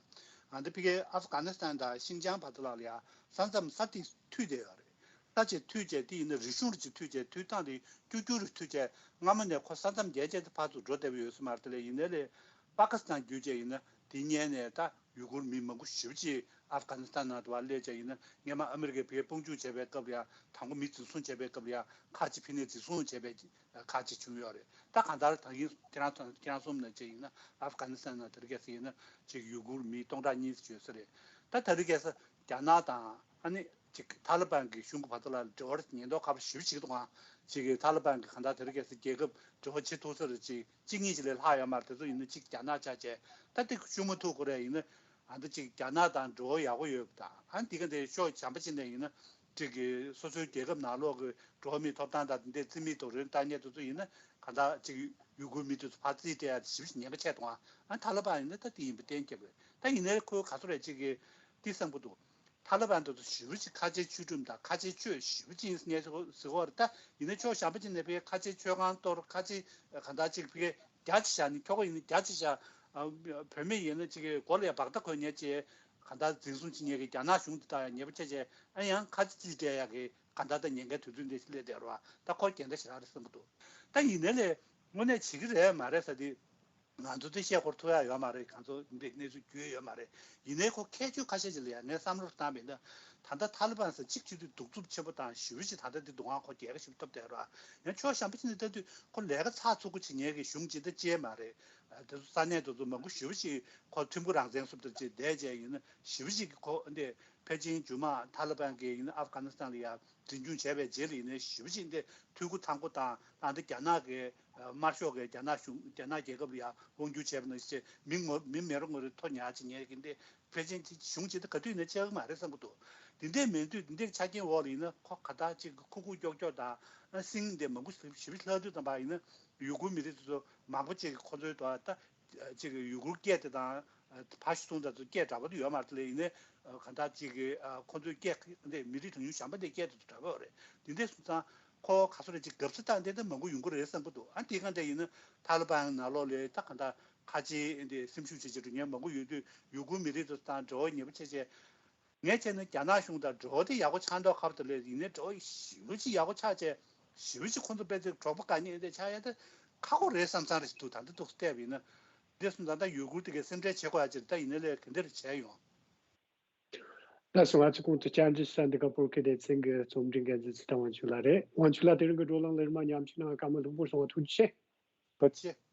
ཨ་འདི་ཕ་གིའི་ཨབ་གྷ་ནི་སི་ཐན་དང་ཤིན་ཅང་བར་དུ་ལ་ལ་ཡ་ས་མཚམས་ས་དེ་མཐུད་བསྡད་ཡོད་རེད། ས་ཆ་མཐུད་བྱས་དེ་ཡིན་ན་རི་གཞུང་རུ་ཅིག་མཐུད་བྱས་མཐུད་སྟངས་དེ་ཀྱུ་ཀྱུ་རུ་མཐུད་བྱས་སྔ་མོ་ནས་ཁོ་ས་མཚམས་བརྒལ་བྱས་དེ་ཕར་ཚུར་འགྲོ་བསྡད་པ་ཡོད་ས་མ་རེད། དེ་ལས་ཡིན་ནའི་ལས་པ་ཀི་སི་ཐན་བརྒྱུད་བྱས་ཡིན་ན་དེ་སྔོན་ནས་ད། ཡུ་གུར་མི་མང་པོ་ཞེ་པོ་ཅིག་ཨབ་གྷ་ནི་སི་ཐན་ནང་དུ་བ་སླེབས་བྱས་ཡིན་ན་སྔོན་མ་ཨ་མི་རི་ཀས་བོད་དཔུང་འཇུག་བྱས་པའི་སྐབས་ལ་ཡང་དང་པོ་མི་འཛིན་བཟུང་བྱས་པའི་སྐབས་ལ་ཡང་ཁག་ཅིག་ཕྱི་ནས་འཛིན་བཟུང་བྱས་པའི་ཁག་ཅིག་བྱུང་ཡོད་རེད། ད་གང་ལྟར་ད་གིན་ཁྱེད་རང་ཚོ་ཁྱེད་རང་གསུངས་ནང་བྱས་ཡིན་ན་ཨབ་གྷ་ནི་སི་ཐན་ནང་དེ་རིང་ཁ་སང་ཡིན་ན་ཅིག་ཡུ་གུར་མི་སྟོང་ཕྲག་གཉིས་ཙམ་ཡོད་ས་རེད། ད་དེ་རིང་ཁ་སང་རྒྱ་ནག་དང་ཨ་ནི་ཅིག་ཐ་ལི་བན་གྱི་གཞུང་གི་བར་དུ་ལ་འབྲེལ་བ་ཉེན་རྟོག་ཁག་པོ་ཞེ་པོ་ཅིག་འདུག་ཨང་། ཅིག་ཐ་ལི་བན་གྱི་གང་ལྟར་དེ་རིང་ཁ་སང་རྒྱལ་ཁབ་འབྲེལ་བ་བྱེད་ཐུབ་ས་རེད། ཅིག་གཅིག་གཉིས་ཅིག་ལས་ལྷག་ཡོད་མ་རེད། དེ་ཚོ་ཡིན་ན་གཅིག་རྒྱ་ནག་ཆ་བྱས། ད་དེ་ཤུགས་མ་ཐུག་ཁོ་རེ་ཡིན་ན་ཨ་འདི་གཅིག་རྒྱ་ནག་དང་འབྲེལ་བ་ཡག་པོ་ཡོད་པ་དང་། ཨ་འདི་ག་འདི་ཕྱོགས་གཞན་པ་ཅིག་ནས་ཡིན་ན་གཅིག་གི་སོ་སོའི་རྒྱལ་ཁབ་ནང་ལོགས་ཀྱི་འགྲོ་བ་མིའི་ཐོབ་ཐང་དང་དེ་འདྲའི་རྩིས་མེད་རྡོག་རོལ་བཏང་མཁན་དེ་ཚོ་ཡིན་ན་གང་ལྟར་གཅིག་ཡུ་གུར་མི་དེ་ཚོ་ཕར་རྩིས་སྤྲད་ཡ་དེ་ཞེ་པོ་ཅིག་ཉེན་ཁ་ཆེ་འདུག་ཨ། ཨ་ཐ་ལི་བན་ཡིན་ན་ད་དེ་ཡིན་པ་གཏན་འཁེལ་བ་རེད། ད་ཡིན་ནའི་ཁོའི་ག་ཚོད་རེད་ཅིག་གི་འདི་བསམ་གི་འདུག་ཐ་ལི་བན་དེ་ཚོ་ཞེ་པོ་ཅིག་ཁ་ཆེའི་ཆོས་སྒྲོམ་དང་ཁ་ཆེའི་ཆོས་ཞེ་པོ་ཅིག་ཡིན་ཟེར་གོ་རེད། ད་ཡིན་ན་ཕྱོགས་གཞན་པ་ཅིག་ནས་ཕ་གིའི་ཁ་ཆེའི་ཆོས་ཁང་གཏོར། ཁ་ཆེ་གང་ལྟར་ཅིག་ཕ་གིའི་རྒྱ་ཆེ་བཞག་ནི་ཁྱོ་ག་ཡིན་ན་རྒྱ་ཆེ་བཞག་ཨ་བོད་མི་ཡིན་ན་ཅིག་གི་མགོ་ལ་ཡ་སྦག་སྟེ་གོན་ཉེ་ཅེས་གང་ལྟར་འཛིན་བཟུང་བྱེད་ཉེ་གི་རྒྱ་ནག་གཞུང་དེ་དག་ཡང་ཉེ་པོ་ཆེ་ཆེ་ཨ་ཡང་ཁ་ཆེ་རྩིས་སྤྲད་ཡག་གི་གང་ལྟར་ད་ཉེན་ཁའི་དུས་ཚོད་འདི་སླེབས་བསྡད་རོགས། ད་ཁོ་རྒྱན་ལྟ་ཞེ་དྲག་རེད་བསམ་གི་འདུག་ད་ཡིན་ནའི་ལས་དངོས་གནས་བྱེད་ཀྱི་རེད་མ་རེད་ཟེར་དུས། ང་ཚོ་དེ་བཤད་དགོས་ཐུག་ཡ་ཡོད་མ་རེད། གང་ཚོ་འདི་གནས་ཚུལ་རྒྱུས་ཡོད་མ་རེད། ཡིན་ནའི་ཁོ་ཁྱད་ཆོས་ཁ་ཤས་ཅིག་ལ་ཡང་ངས་བསམ་བློ་བཏང་བ་ཡིན་ན། ད་ལྟ་ཐ་ལི་བན་ཟེར་གཅིག་བྱེད་དུས་གདུག་རྩུབ་ཆེན་པོ་དང་ཞེ་པོ་ཅིག་ད་ལྟ་འདི་འདུག་ཨང་། ཁོ་རྒྱལ་ཁ་ཞེ་པོ་ཐོབ་བསྡད་རོགས། ཡང་ཕྱོགས་གཞན་པ་ཅིག་ནས་ལྟ་དུས་ཁོ་ལས་ཀ་ཚགས་ཚུད་པོ་བྱེད་མཁན་གྱི་གཞུང་ཅིག་ད་ཅིག་མ་རེད། དེ་ཚོ་ས་གནས་དེ་ཚོ་མང་པོ་ཞེ་པོ་ཅིག་ཁོ་ཐིམ་ཕུག་རང་བཙན་སོབ་དེར་ཅིག་བསྡད་བྱས་ཡིན་ན་ཞེ་པོ་ཅིག་གི་ཁོ་འདི་ཕལ་ཆེར་མཇུག་མ་ཐ་ལི་བན་གྱིས་ཡིན་ན་ཨབ་གྷ་ནི་སི་ཐན་ལ་ཡ་འཛིན་སྐྱོང་བྱས་པའི་རྗེས་ལ་ཡིན་ནའི་ཞེ་པོ་ཅིག་འདི་འཐུས་སྒོ་ཚང་པོ་དང་། ཨ་འདི་རྒྱ་ནག་གི་དམར་ཤོག་གི་རྒྱ་ནག་གཞུང་རྒྱ་ནག་རྒྱལ་ཁབ་ལ་ཡང་དབང་སྒྱུར་བྱས་པ་ནང་བཞིན་མི་ངོ་མི་མེད་རུང་ངོ་རེ་ཐོ་ཉར་ཅིག་ཉར་གི་འདི་ཕལ་ཆེར་ཅིག་གཞུང་ཅིག་འདི་ག་དུས་ནས་ཆགས་ཀྱི་མ་རེད་བསམ་གི་འདུག་འདི་འདྲས་མེད་དུས་འདི་འདྲས་ཆ་རྐྱེན་འོག་ལ་ཡིན་ན་ཁོ་ག་ད་ཅིག་ཁུག་ཁུག་ཀྱོག་ཀྱོག་དང་སིང་འདི་མང་པོ་ཞིབ་ཞིབ་ལྷག་དུས་དང་པ་ཡིན་ན་ཡུ་གུར་མི་རིགས་དེ་ཚོ་མང་པོ་ཅིག་གི་ཁོ་ཚོའི་དོ་ད། ཅིག་ཡུ་གུར་སྐད་དེ་དང་ཕ་ཤི་སོང་ཙང་ཚོ་སྐད་འདྲ་པོ་དེ་ཡོད་མ་རེད། དེ་ལས་ཡིན་ནའི་གང་ལྟར་ཅིག་གི་ཁོ་ཚོའི་སྐད་འདི་མི་རིགས་གྲངས་ཉུང་གཞན་པ་འདི་སྐད་དེ་ཚོ་འདྲ་པོ་རེད། དེ་འདྲས་སོང་ཙང་ཁོ་ག་ཚོད་རེད་ཅིག་གབ་ཚིག་སྟངས་དེ་འདྲ་མང་པོ་ཡོང་གི་རེད་བསམ་གི་འདུག་ཨ་དེ་ག་འདྲ་ཡིན་ན་ཐ་ལི་བན་ནང་ལོགས་ལ་ད་གང་ལྟར་ཁ་ཆེ་འདི་སེམས་ཤུགས་ཆེ་ཆེ་འགྲོ་མཁན་མང་པོ་ཡོད་དུས་ཡུ་གུར་མི་རིགས་དེ་ཚོ་དང་འབྲེལ་བ་ཉེ་པོ་ཆེ་ཆེ། ངས་བྱས་ན་རྒྱ་ནག་གཞུང་དང་འབྲེལ་བ་དེ་ཡག་པོ་ཆགས་མདོག་ཁ་པོ་དེ་ལས་ཡིན་ནའི་འབྲེལ་བ་ཞེ་པོ་ཅིག་ཡག་པོ་ཆགས་བྱས་ཞེ་པོ་ཅིག་ཁོང་ཚོ་དཔེ་ཚོས་གྲོགས་པོ་དགའ་ཉེ་འདྲ་ཆགས་ཡ་དེ་ཁག་པོ་རེད་བསམ་བསམ་རེ་ཞིག་འདུག་ད་འདི་འདུག་བལྟས་པ་ཡིན་ན། འདི་སོང་ཙང་ད་ཡུ་གུར་དེ་གའི་སེམས་ཁྲལ་བྱེད་དགོས་ཡ་ཅིག་རེད། ད་ཡིན་ནའི་ལས་ག་འདྲ་རེ་བྱས་ཡོང་། ད་སོ་ང་ཚོ་གོང་དུ་བཅར་འདྲི་ཞུ་ས་འདི་ག་བོད་སྐད་སྡེ་ཚན་གྱི་རྩོམ་སྒྲིག་འགན་འཛིན་ཚེ་བརྟན་དབང་ཕྱུག་ལགས་རེད། དབང་ཕྱུག་ལགས་དེ་རིང་གི་བགྲོ་གླེང་ལེགས་མ་མཉམ་ཞུགས་གནང་བར་བཀའ་མོལ་ལྷུག་པོ་གསུང་བ་ཐུགས་རྗེ་ཆེ། ཐུགས་རྗེ་ཆེ།